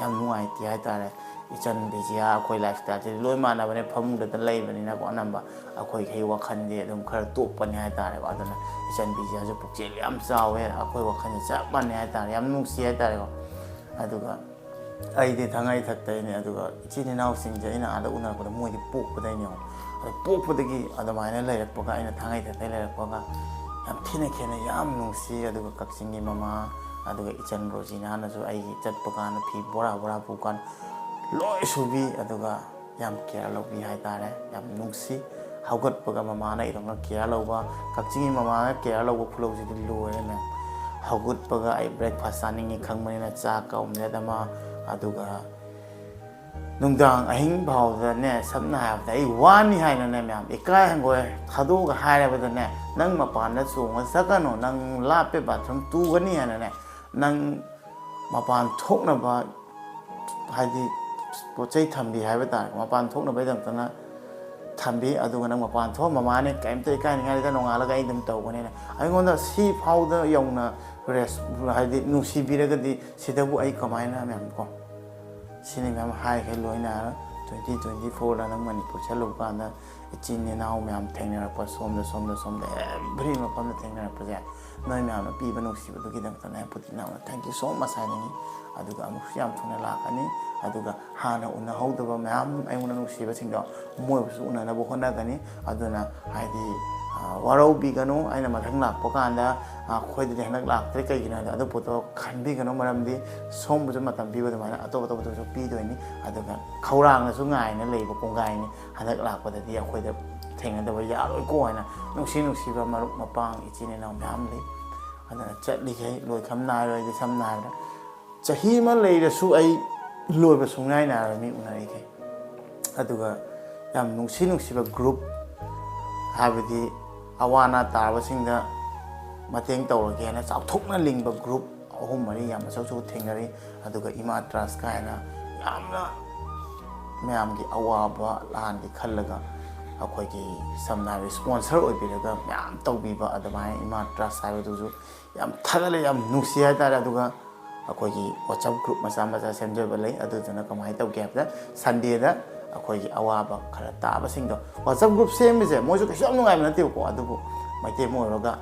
ꯌꯥꯝ ꯅꯨꯡꯉꯥꯏꯇꯦ ꯍꯥꯏꯇꯥꯔꯦ꯫ ꯏꯆꯟ ꯕꯤꯖꯤꯌꯥ ꯑꯩꯈꯣꯏ ꯂꯥꯏꯐ ꯁ꯭ꯇꯥꯏꯜꯁꯦ ꯂꯣꯏ ꯃꯥꯟꯅꯕꯅꯦ, ꯐꯃꯨꯡꯗꯇ ꯂꯩꯕꯅꯤꯅꯀꯣ꯫ ꯑꯅꯝꯕ ꯑꯩꯈꯣꯏꯈꯩ ꯋꯥꯈꯜꯗꯤ ꯑꯗꯨꯝ ꯈꯔ ꯇꯣꯞꯄꯅꯤ ꯍꯥꯏꯇꯥꯔꯦꯀꯣ꯫ ꯑꯗꯨꯅ ꯏꯆꯟ ꯕꯤꯖꯤꯌꯥꯁꯨ ꯄꯨꯛꯆꯦꯜ ꯌꯥꯝ ꯆꯥꯎꯋꯦ, ꯑꯩꯈꯣꯏ ꯋꯥꯈꯜꯁꯦ ꯆꯞ ꯃꯥꯟꯅꯩ ꯍꯥꯏꯇꯥꯔꯦ, ꯌꯥꯝ ꯅꯨꯡꯁꯤ ꯍꯥꯏꯇꯥꯔꯦꯀꯣ꯫ ꯑꯗꯨꯒ ꯑꯩꯗꯤ ꯊꯥꯡꯉꯩꯊꯛꯇꯩꯅꯦ, ꯑꯗꯨꯒ ꯏꯆꯤꯟ ꯏꯅꯥꯎꯁꯤꯡꯁꯦ ꯑꯩꯅ ꯑꯥꯗ ꯎꯅꯔꯛꯄꯗ ꯃꯣꯏꯗꯤ ꯄꯣꯛꯄꯗꯩꯅꯦ ꯌꯦꯡꯉꯣ꯫ ꯑꯗꯣ ꯄꯣꯛꯄꯗꯒꯤ ꯑꯗꯨꯃꯥꯏꯅ ꯂꯩꯔꯛꯄꯒ, ꯑꯩꯅ ꯊꯥꯡꯉꯩꯊꯛꯇꯩ ꯂꯩꯔꯛꯄꯒ ꯌꯥꯝ ꯊꯤꯅ ꯈꯦꯠꯅꯩ, ꯌꯥꯝ ꯅꯨꯡꯁꯤ꯫ ꯑꯗꯨꯒ ꯀꯛꯆꯤꯡꯒꯤ ꯃꯃꯥ, ꯑꯗꯨꯒ ꯏꯆꯟ ꯔꯣꯖꯤꯅꯥꯅꯁꯨ ꯑꯩꯒꯤ ꯆꯠꯄ ꯀꯥꯟꯗ ꯐꯤ ꯕꯣꯔꯥ ꯕꯣꯔꯥ ꯄꯨꯀꯥꯟ ꯂꯣꯏ ꯁꯨꯕꯤ, ꯑꯗꯨꯒ ꯌꯥꯝ ꯀꯦꯌꯔ ꯂꯧꯕꯤ ꯍꯥꯏꯇꯥꯔꯦ, ꯌꯥꯝ ꯅꯨꯡꯁꯤ꯫ ꯍꯧꯒꯠꯄꯒ ꯃꯃꯥꯅ ꯏꯇꯣꯝꯅ ꯀꯦꯌꯔ ꯂꯧꯕ, ꯀꯛꯆꯤꯡꯒꯤ ꯃꯃꯥꯅ ꯀꯦꯌꯔ ꯂꯧꯕ ꯈꯨꯂꯧꯁꯤꯗꯤ ꯂꯣꯏꯔꯦ ꯃꯌꯥꯝ꯫ ꯍꯧꯒꯠꯄꯒ ꯑꯩ ꯕ꯭ꯔꯦꯛꯐꯥꯁ ꯆꯥꯅꯤꯡꯉꯤ ꯈꯪꯕꯅꯤꯅ ꯆꯥꯛꯀ ꯑꯣꯝꯂꯦꯠ ꯑꯃ, ꯑꯗꯨꯒ ꯅꯨꯡꯗꯥꯡ ꯑꯍꯤꯡ ꯐꯥꯎꯗꯅꯦ, ꯁꯝꯅ ꯍꯥꯏꯔꯕꯗ ꯑꯩ ꯋꯥꯅꯤ ꯍꯥꯏꯅꯅꯦ ꯃꯌꯥꯝ, ꯏꯀꯥꯏ ꯍꯪꯒꯣꯏ ꯊꯥꯗꯣꯛꯑꯒ ꯍꯥꯏꯔꯕꯗꯅꯦ, "ꯅꯪ ꯃꯄꯥꯟꯗ ꯆꯣꯡꯉ ꯆꯠꯀꯅꯨ, ꯅꯪ ꯂꯥꯞꯄꯦ, ꯕꯥꯊꯔꯨꯝ ꯇꯨꯒꯅꯤ" ꯍꯥꯏꯅꯅꯦ, ꯅꯪ ꯃꯄꯥꯟ ꯊꯣꯛꯅꯕ, ꯍꯥꯏꯗꯤ ꯄꯣꯠ ꯆꯩ ꯊꯝꯕꯤ ꯍꯥꯏꯕ ꯇꯥꯔꯦ, ꯃꯄꯥꯟ ꯊꯣꯛꯅꯕꯒꯤꯗꯃꯛꯇꯅ ꯊꯝꯕꯤ꯫ ꯑꯗꯨꯒ ꯅꯪ ꯃꯄꯥꯟ ꯊꯣꯛꯑ, "ꯃꯃꯥꯅꯦ, ꯀꯩꯝꯇ ꯏꯀꯥꯏꯅꯤꯡꯉꯥꯏ ꯂꯩꯇꯦ, ꯅꯣꯡꯉꯥꯜꯂꯒ ꯑꯩ ꯑꯗꯨꯝ ꯇꯧꯒꯅꯦꯅ" ꯑꯩꯉꯣꯟꯗ ꯁꯤ ꯐꯥꯎꯗ ꯌꯧꯅ ꯔꯦꯁ-, ꯍꯥꯏꯗꯤ ꯅꯨꯡꯁꯤꯕꯤꯔꯒꯗꯤ, ꯁꯤꯗꯕꯨ ꯑꯩ ꯀꯃꯥꯏꯅ, ꯃꯌꯥꯝ ꯀꯣ? ꯁꯤꯅꯤ, ꯃꯌꯥꯝ ꯍꯥꯏꯈꯩ ꯂꯣꯏꯅ꯫ Twenty twenty fourꯗ ꯅꯪ ꯃꯅꯤꯄꯨꯔ ꯆꯠꯂꯨꯕ ꯀꯥꯟꯗ ꯏꯆꯤꯟ ꯏꯅꯥꯎ ꯃꯌꯥꯝ ꯊꯦꯡꯅꯔꯛꯄ, ꯁꯣꯝꯗ, ꯁꯣꯝꯗ, ꯁꯣꯝꯗ, every ꯃꯐꯝꯗ ꯊꯦꯡꯅꯔꯛꯄꯁꯦ, ꯅꯣꯏ ꯃꯌꯥꯝꯅ ꯄꯤꯕ ꯅꯨꯡꯁꯤꯕꯗꯨꯒꯤꯗꯃꯛꯇ ꯅꯌꯥꯝ ꯄꯨꯇꯤ ꯅꯥꯎꯅ thank you so much ꯍꯥꯏꯅꯤꯡꯉꯤ꯫ ꯑꯗꯨꯒ ꯑꯃꯨꯛꯁꯨ ꯌꯥꯝ ꯊꯨꯅ ꯂꯥꯛꯀꯅꯤ꯫ ꯑꯗꯨꯒ ꯍꯥꯟꯅ ꯎꯅꯍꯧꯗꯕ ꯃꯌꯥꯝ, ꯑꯩꯉꯣꯟꯗ ꯅꯨꯡꯁꯤꯕꯁꯤꯡꯗꯣ, ꯃꯣꯏꯕꯨꯁꯨ ꯎꯅꯅꯕ ꯍꯣꯠꯅꯒꯅꯤ꯫ ꯑꯗꯨꯅ ꯍꯥꯏꯗꯤ, ꯑ, ꯋꯥꯔꯧꯕꯤꯒꯅꯨ, ꯑꯩꯅ ꯃꯊꯪ ꯂꯥꯛꯄ ꯀꯥꯟꯗ, ꯑ, ꯑꯩꯈꯣꯏꯗꯗꯤ ꯍꯟꯗꯛ ꯂꯥꯛꯇ꯭ꯔꯦ, ꯀꯩꯒꯤꯅꯣ ꯍꯥꯏꯗꯤ ꯑꯗꯨ ꯄꯣꯠꯇꯣ ꯈꯟꯕꯤꯒꯅꯨ꯫ ꯃꯔꯝꯗꯤ ꯁꯣꯝꯕꯨꯁꯨ ꯃꯇꯝ ꯄꯤꯕ ꯑꯗꯨꯃꯥꯏꯅ ꯑꯇꯣꯞ ꯑꯇꯣꯞꯄꯗꯁꯨ ꯄꯤꯗꯣꯏꯅꯤ꯫ ꯑꯗꯨꯒ ꯈꯧꯔꯥꯡꯅꯁꯨ ꯉꯥꯏꯅ ꯂꯩꯕ ꯀꯣꯡꯒꯥꯏꯅꯤ꯫ ꯍꯟꯗꯛ ꯂꯥꯛꯄꯗꯗꯤ ꯑꯩꯈꯣꯏꯗ ꯊꯦꯡꯅꯗꯕ ꯌꯥꯔꯣꯏꯀꯣ ꯍꯥꯏꯅ ꯅꯨꯡꯁꯤ ꯅꯨꯡꯁꯤꯕ ꯃꯔꯨꯞ ꯃꯄꯥꯡ ꯏꯆꯤꯟ ꯏꯅꯥꯎ ꯃꯌꯥꯝ ꯂꯩ꯫ ꯑꯗꯨꯅ ꯆꯠꯂꯤꯈꯩ ꯂꯣꯏꯈꯝ ꯅꯥꯏꯔꯣꯏꯗꯤ, ꯁꯝꯅ ꯍꯥꯏꯔꯕꯗ ꯆꯍꯤ ꯑꯃ ꯂꯩꯔꯁꯨ ꯑꯩ ꯂꯣꯏꯕ ꯁꯨꯡꯅꯥꯏ ꯅꯥꯏꯔꯣꯏ ꯃꯤ ꯎꯅꯔꯤꯈꯩ꯫ ꯑꯗꯨꯒ ꯌꯥꯝ ꯅꯨꯡꯁꯤ ꯅꯨꯡꯁꯤꯕ ꯒ꯭ꯔꯨꯞ, ꯍꯥꯏꯕꯗꯤ ꯑꯋꯥ ꯑꯅꯥ ꯇꯥꯔꯕꯁꯤꯡꯗ ꯃꯇꯦꯡ ꯇꯧꯔꯒꯦꯅ ꯆꯥꯎꯊꯣꯛꯅ ꯂꯤꯡꯕ ꯒ꯭ꯔꯨꯞ ꯑꯍꯨꯝ ꯃꯔꯤ ꯌꯥꯝ ꯑꯆꯧ ꯑꯆꯧꯕ ꯊꯦꯡꯅꯔꯤ꯫ ꯑꯗꯨꯒ ꯏꯃꯥ ꯇ꯭ꯔꯁ ꯀꯥꯏꯅ ꯌꯥꯝꯅ ꯃꯌꯥꯝꯒꯤ ꯑꯋꯥꯕ ꯂꯥꯟꯒꯤ ꯈꯜꯂꯒ ꯑꯩꯈꯣꯏꯒꯤ ꯁꯝꯅ ꯍꯥꯏꯔꯕꯗ ꯁ꯭ꯄꯣꯟꯁꯔ ꯑꯣꯏꯕꯤꯔꯒ ꯃꯌꯥꯝ ꯇꯧꯕꯤꯕ, ꯑꯗꯨꯃꯥꯏꯅ ꯏꯃꯥ ꯇ꯭ꯔꯁ ꯍꯥꯏꯕꯗꯨꯁꯨ ꯌꯥꯝ ꯊꯥꯒꯠꯂꯦ, ꯌꯥꯝ ꯅꯨꯡꯁꯤ ꯍꯥꯏꯇꯥꯔꯦ꯫ ꯑꯗꯨꯒ ꯑꯩꯈꯣꯏꯒꯤ WhatsApp ꯒ꯭ꯔꯨꯞ ꯃꯆꯥ ꯃꯆꯥ ꯁꯦꯝꯖꯕ ꯂꯩ꯫ ꯑꯗꯨꯗꯨꯅ ꯀꯃꯥꯏꯅ ꯇꯧꯒꯦ ꯍꯥꯏꯕꯗ, ꯁꯟꯗꯦꯗ ꯑꯩꯈꯣꯏꯒꯤ ꯑꯋꯥꯕ ꯈꯔ ꯇꯥꯕꯁꯤꯡꯗꯣ, WhatsApp ꯒ꯭ꯔꯨꯞ ꯁꯦꯝꯕꯁꯦ ꯃꯣꯏꯁꯨ ꯀꯩꯁꯨ ꯌꯥꯝ ꯅꯨꯡꯉꯥꯏꯕ ꯅꯠꯇꯦꯕꯀꯣ, ꯑꯗꯨꯕꯨ ꯃꯩꯇꯩ ꯑꯃ ꯑꯣꯏꯔꯒ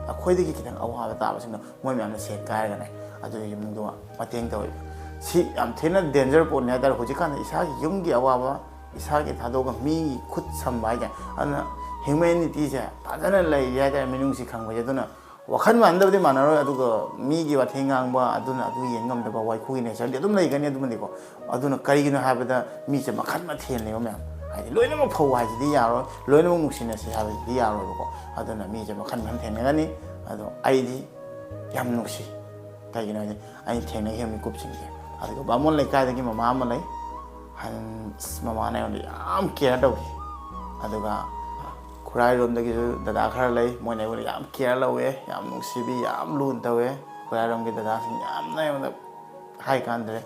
ꯑꯩꯈꯣꯏꯗꯒꯤ ꯈꯤꯇꯪ ꯑꯋꯥꯕ ꯇꯥꯕꯁꯤꯡꯗꯣ ꯃꯣꯏ ꯃꯌꯥꯝꯅ ꯁꯦꯠ ꯀꯥꯏꯔꯒꯅꯦ, ꯑꯗꯨꯒꯤ ꯏꯃꯨꯡꯗꯣ ꯃꯇꯦꯡ ꯇꯧꯋꯦꯕ꯫ ꯁꯤ ꯌꯥꯝ ꯊꯤꯅ ꯗꯦꯟꯖꯔ ꯄꯣꯠꯅꯤ ꯍꯥꯏꯇꯥꯔꯦ꯫ ꯍꯧꯖꯤꯛꯀꯥꯟꯗ ꯏꯁꯥꯒꯤ ꯌꯨꯝꯒꯤ ꯑꯋꯥꯕ ꯏꯁꯥꯒꯤ ꯊꯥꯗꯣꯛꯑꯒ ꯃꯤꯒꯤ ꯈꯨꯠ ꯁꯝꯕ ꯍꯥꯏꯇꯥꯔꯦ꯫ ꯑꯗꯨꯅ ꯍ꯭ꯌꯨꯃꯦꯅꯤꯇꯤꯁꯦ ꯐꯖꯅ ꯂꯩꯔꯤ ꯍꯥꯏꯇꯥꯔꯦ, ꯃꯤꯅꯨꯡꯁꯤ ꯈꯪꯕꯁꯦ꯫ ꯑꯗꯨꯅ ꯋꯥꯈꯜ ꯃꯥꯟꯅꯗꯕꯗꯤ ꯃꯥꯟꯅꯔꯣꯏ, ꯑꯗꯨꯒ ꯃꯤꯒꯤ ꯋꯥꯊꯤ ꯉꯥꯡꯕ, ꯑꯗꯨꯅ ꯑꯗꯨ ꯌꯦꯡ ꯉꯝꯗꯕ ꯋꯥꯏꯈꯨꯒꯤ ꯅꯦꯆꯔꯗꯤ ꯑꯗꯨꯝ ꯂꯩꯒꯅꯤ꯫ ꯑꯗꯨꯃꯗꯤꯀꯣ, ꯑꯗꯨꯅ ꯀꯔꯤꯒꯤꯅꯣ ꯍꯥꯏꯕꯗ ꯃꯤꯁꯦ ꯃꯈꯜ ꯃꯊꯦꯜꯅꯦꯕ ꯃꯌꯥꯝ, ꯍꯥꯏꯗꯤ ꯂꯣꯏꯅꯃꯛ ꯐꯧ ꯍꯥꯏꯁꯤꯗꯤ ꯌꯥꯔꯣꯏ, ꯂꯣꯏꯅꯃꯛ ꯅꯨꯡꯁꯤꯅꯁꯤ ꯍꯥꯏꯕꯁꯤꯗꯤ ꯌꯥꯔꯣꯏꯕꯀꯣ꯫ ꯑꯗꯨꯅ ꯃꯤꯁꯦ ꯃꯈꯜ ꯃꯈꯜ ꯊꯦꯡꯅꯒꯅꯤ꯫ ꯑꯗꯣ ꯑꯩꯗꯤ ꯌꯥꯝ ꯅꯨꯡꯁꯤ, ꯀꯩꯒꯤꯅꯣ ꯍꯥꯏꯗꯤ ꯑꯩꯅ ꯊꯦꯡꯅꯈꯤꯕ ꯃꯤꯀꯨꯞꯁꯤꯡꯁꯦ꯫ ꯑꯗꯨꯒ ꯕꯥꯃꯣꯟ ꯂꯩꯀꯥꯏꯗꯒꯤ ꯃꯃꯥ ꯑꯃ ꯂꯩ, ꯍꯟ-, ꯑꯁ, ꯃꯃꯥꯅ ꯑꯩꯉꯣꯟꯗ ꯌꯥꯝ ꯀꯦꯌꯔ ꯇꯧꯈꯤ꯫ ꯑꯗꯨꯒ ꯈꯨꯔꯥꯏꯔꯣꯝꯗꯒꯤꯁꯨ ꯗꯗꯥ ꯈꯔ ꯂꯩ, ꯃꯣꯏꯅ ꯑꯩꯉꯣꯟꯗ ꯌꯥꯝ ꯀꯦꯌꯔ ꯂꯧꯋꯦ, ꯌꯥꯝ ꯅꯨꯡꯁꯤꯕꯤ, ꯌꯥꯝ ꯂꯨꯅ ꯇꯧꯋꯦ꯫ ꯈꯨꯔꯥꯏꯔꯣꯝꯒꯤ ꯗꯗꯥꯁꯤꯡ ꯌꯥꯝꯅ ꯑꯩꯉꯣꯟꯗ ꯍꯥꯏ ꯀꯥꯟꯗ꯭ꯔꯦ꯫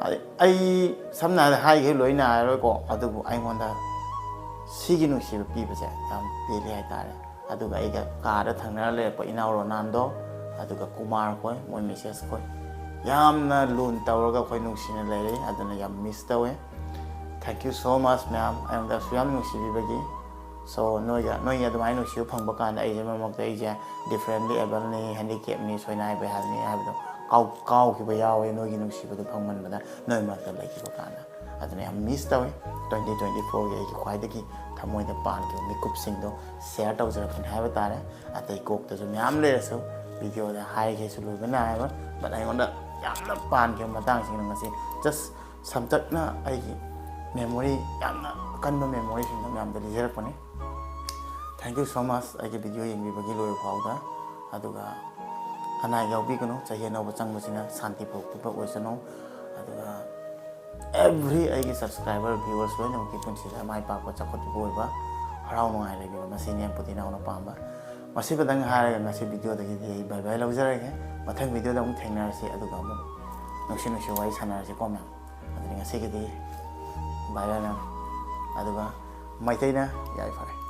ꯑꯗꯩ ꯑꯩ ꯁꯝꯅ ꯍꯥꯏꯔꯕꯗ ꯍꯥꯏꯈꯤꯕ ꯂꯣꯏ ꯅꯥꯏꯔꯔꯣꯏꯀꯣ, ꯑꯗꯨꯕꯨ ꯑꯩꯉꯣꯟꯗ ꯁꯤꯒꯤ ꯅꯨꯡꯁꯤꯕ ꯄꯤꯕꯁꯦ ꯌꯥꯝ ꯄꯦꯜꯂꯤ ꯍꯥꯏꯇꯥꯔꯦ꯫ ꯑꯗꯨꯒ ꯑꯩꯒ ꯀꯥꯗ ꯊꯪꯅꯔ ꯂꯩꯔꯛꯄ ꯏꯅꯥꯎ ꯔꯣꯅꯥꯜꯗꯣ, ꯑꯗꯨꯒ ꯀꯨꯃꯥꯔ ꯈꯣꯏ, ꯃꯣꯏ ꯃꯤꯁꯦꯁ ꯈꯣꯏ, ꯌꯥꯝꯅ ꯂꯨꯅ ꯇꯧꯔꯒ ꯑꯩꯈꯣꯏ ꯅꯨꯡꯁꯤꯅ ꯂꯩꯔꯤ꯫ ꯑꯗꯨꯅ ꯌꯥꯝ ꯃꯤꯁ ꯇꯧꯋꯦ꯫ Thank you so much ꯃꯌꯥꯝ, ꯑꯩꯉꯣꯟꯗ ꯑꯁꯨꯛ ꯌꯥꯝ ꯅꯨꯡꯁꯤꯕꯤꯕꯒꯤ꯫ So ꯅꯣꯏꯒ, ꯅꯣꯏꯒꯤ ꯑꯗꯨꯃꯥꯏꯅ ꯅꯨꯡꯁꯤꯕ ꯐꯪꯕ ꯀꯥꯟꯗ ꯑꯩꯁꯦ ꯃꯔꯛ ꯃꯔꯛꯇ ꯑꯩꯁꯦ differently abledꯅꯤ, handicapꯅꯤ, ꯁꯣꯏꯅꯥꯏꯕ ꯍꯥꯏꯕꯅꯤ ꯍꯥꯏꯕꯗꯣ ꯀꯥꯎ-, ꯀꯥꯎꯈꯤꯕ ꯌꯥꯎꯋꯦ ꯅꯣꯏꯒꯤ ꯅꯨꯡꯁꯤꯕꯗꯣ ꯐꯪꯃꯟꯕꯗ ꯅꯣꯏ ꯃꯔꯛꯇ ꯂꯩꯈꯤꯕ ꯀꯥꯟꯗ꯫ ꯑꯗꯨꯅ ꯌꯥꯝ ꯃꯤꯁ ꯇꯧꯋꯤ꯫ Twenty twenty fourꯒꯤ ꯑꯩꯒꯤ ꯈ꯭ꯋꯥꯏꯗꯒꯤ ꯊꯃꯣꯏꯗ ꯄꯥꯟꯈꯤꯕ ꯃꯤꯀꯨꯞꯁꯤꯡꯗꯣ share ꯇꯧꯖꯔꯛꯄꯅꯤ ꯍꯥꯏꯕ ꯇꯥꯔꯦ꯫ ꯑꯇꯩ ꯀꯣꯛꯇꯁꯨ ꯃꯌꯥꯝ ꯂꯩꯔꯁꯨ videoꯗ ꯍꯥꯏꯒꯦꯁꯨ ꯂꯣꯏꯕ ꯅꯥꯏꯔꯣꯏ꯫ But ꯑꯩꯉꯣꯟꯗ ꯌꯥꯝꯅ ꯄꯥꯟꯈꯤꯕ ꯃꯇꯥꯡꯁꯤꯡꯗꯣ ꯉꯁꯤ just ꯁꯝꯇꯛꯅ ꯑꯩꯒꯤ memory, ꯌꯥꯝꯅ ꯑꯀꯟꯕ memoryꯁꯤꯡꯗꯣ ꯃꯌꯥꯝꯗ ꯂꯤꯖꯔꯛꯄꯅꯤ꯫ Thank you so much ꯑꯩꯒꯤ video ꯌꯦꯡꯕꯤꯕꯒꯤ ꯂꯣꯏꯕ ꯐꯥꯎꯗ꯫ ꯑꯗꯨꯒ ꯑꯅꯥ ꯌꯥꯎꯕꯤꯒꯅꯨ꯫ ꯆꯍꯤ ꯑꯅꯧꯕ ꯆꯪꯕꯁꯤꯅ ꯁꯥꯟꯇꯤ ꯄꯨꯔꯛꯄ ꯑꯣꯏꯁꯅꯨ꯫ ꯑꯗꯨꯒ every ꯑꯩꯒꯤ subscriber, viewers ꯂꯣꯏꯅꯃꯛꯀꯤ ꯄꯨꯟꯁꯤꯗ ꯃꯥꯏ ꯄꯥꯛꯄ, ꯆꯥꯎꯈꯠꯄ ꯑꯣꯏꯕ, ꯍꯔꯥꯎ ꯅꯨꯡꯉꯥꯏ ꯂꯩꯕꯤꯕ, ꯃꯁꯤꯅꯤ ꯑꯩ ꯄꯨꯟꯁꯤ ꯅꯧꯅ ꯄꯥꯝꯕ꯫ ꯃꯁꯤꯃꯗꯪ ꯍꯥꯏꯔꯒ ꯉꯁꯤ videoꯗꯒꯤꯗꯤ ꯑꯩ bye bye ꯂꯧꯖꯔꯒꯦ꯫ ꯃꯊꯪ videoꯗ ꯑꯃꯨꯛ ꯊꯦꯡꯅꯔꯁꯤ, ꯑꯗꯨꯒ ꯑꯃꯨꯛ ꯅꯨꯡꯁꯤ ꯅꯨꯡꯁꯤ ꯋꯥꯔꯤ ꯁꯥꯟꯅꯔꯁꯤꯀꯣ ꯃꯌꯥꯝ꯫ ꯑꯗꯨꯗꯤ ꯉꯁꯤꯒꯤꯗꯤ bye bye ꯃꯌꯥꯝ꯫ ꯑꯗꯨꯒ ꯃꯩꯇꯩꯅ ꯌꯥꯏꯐꯔꯦ꯫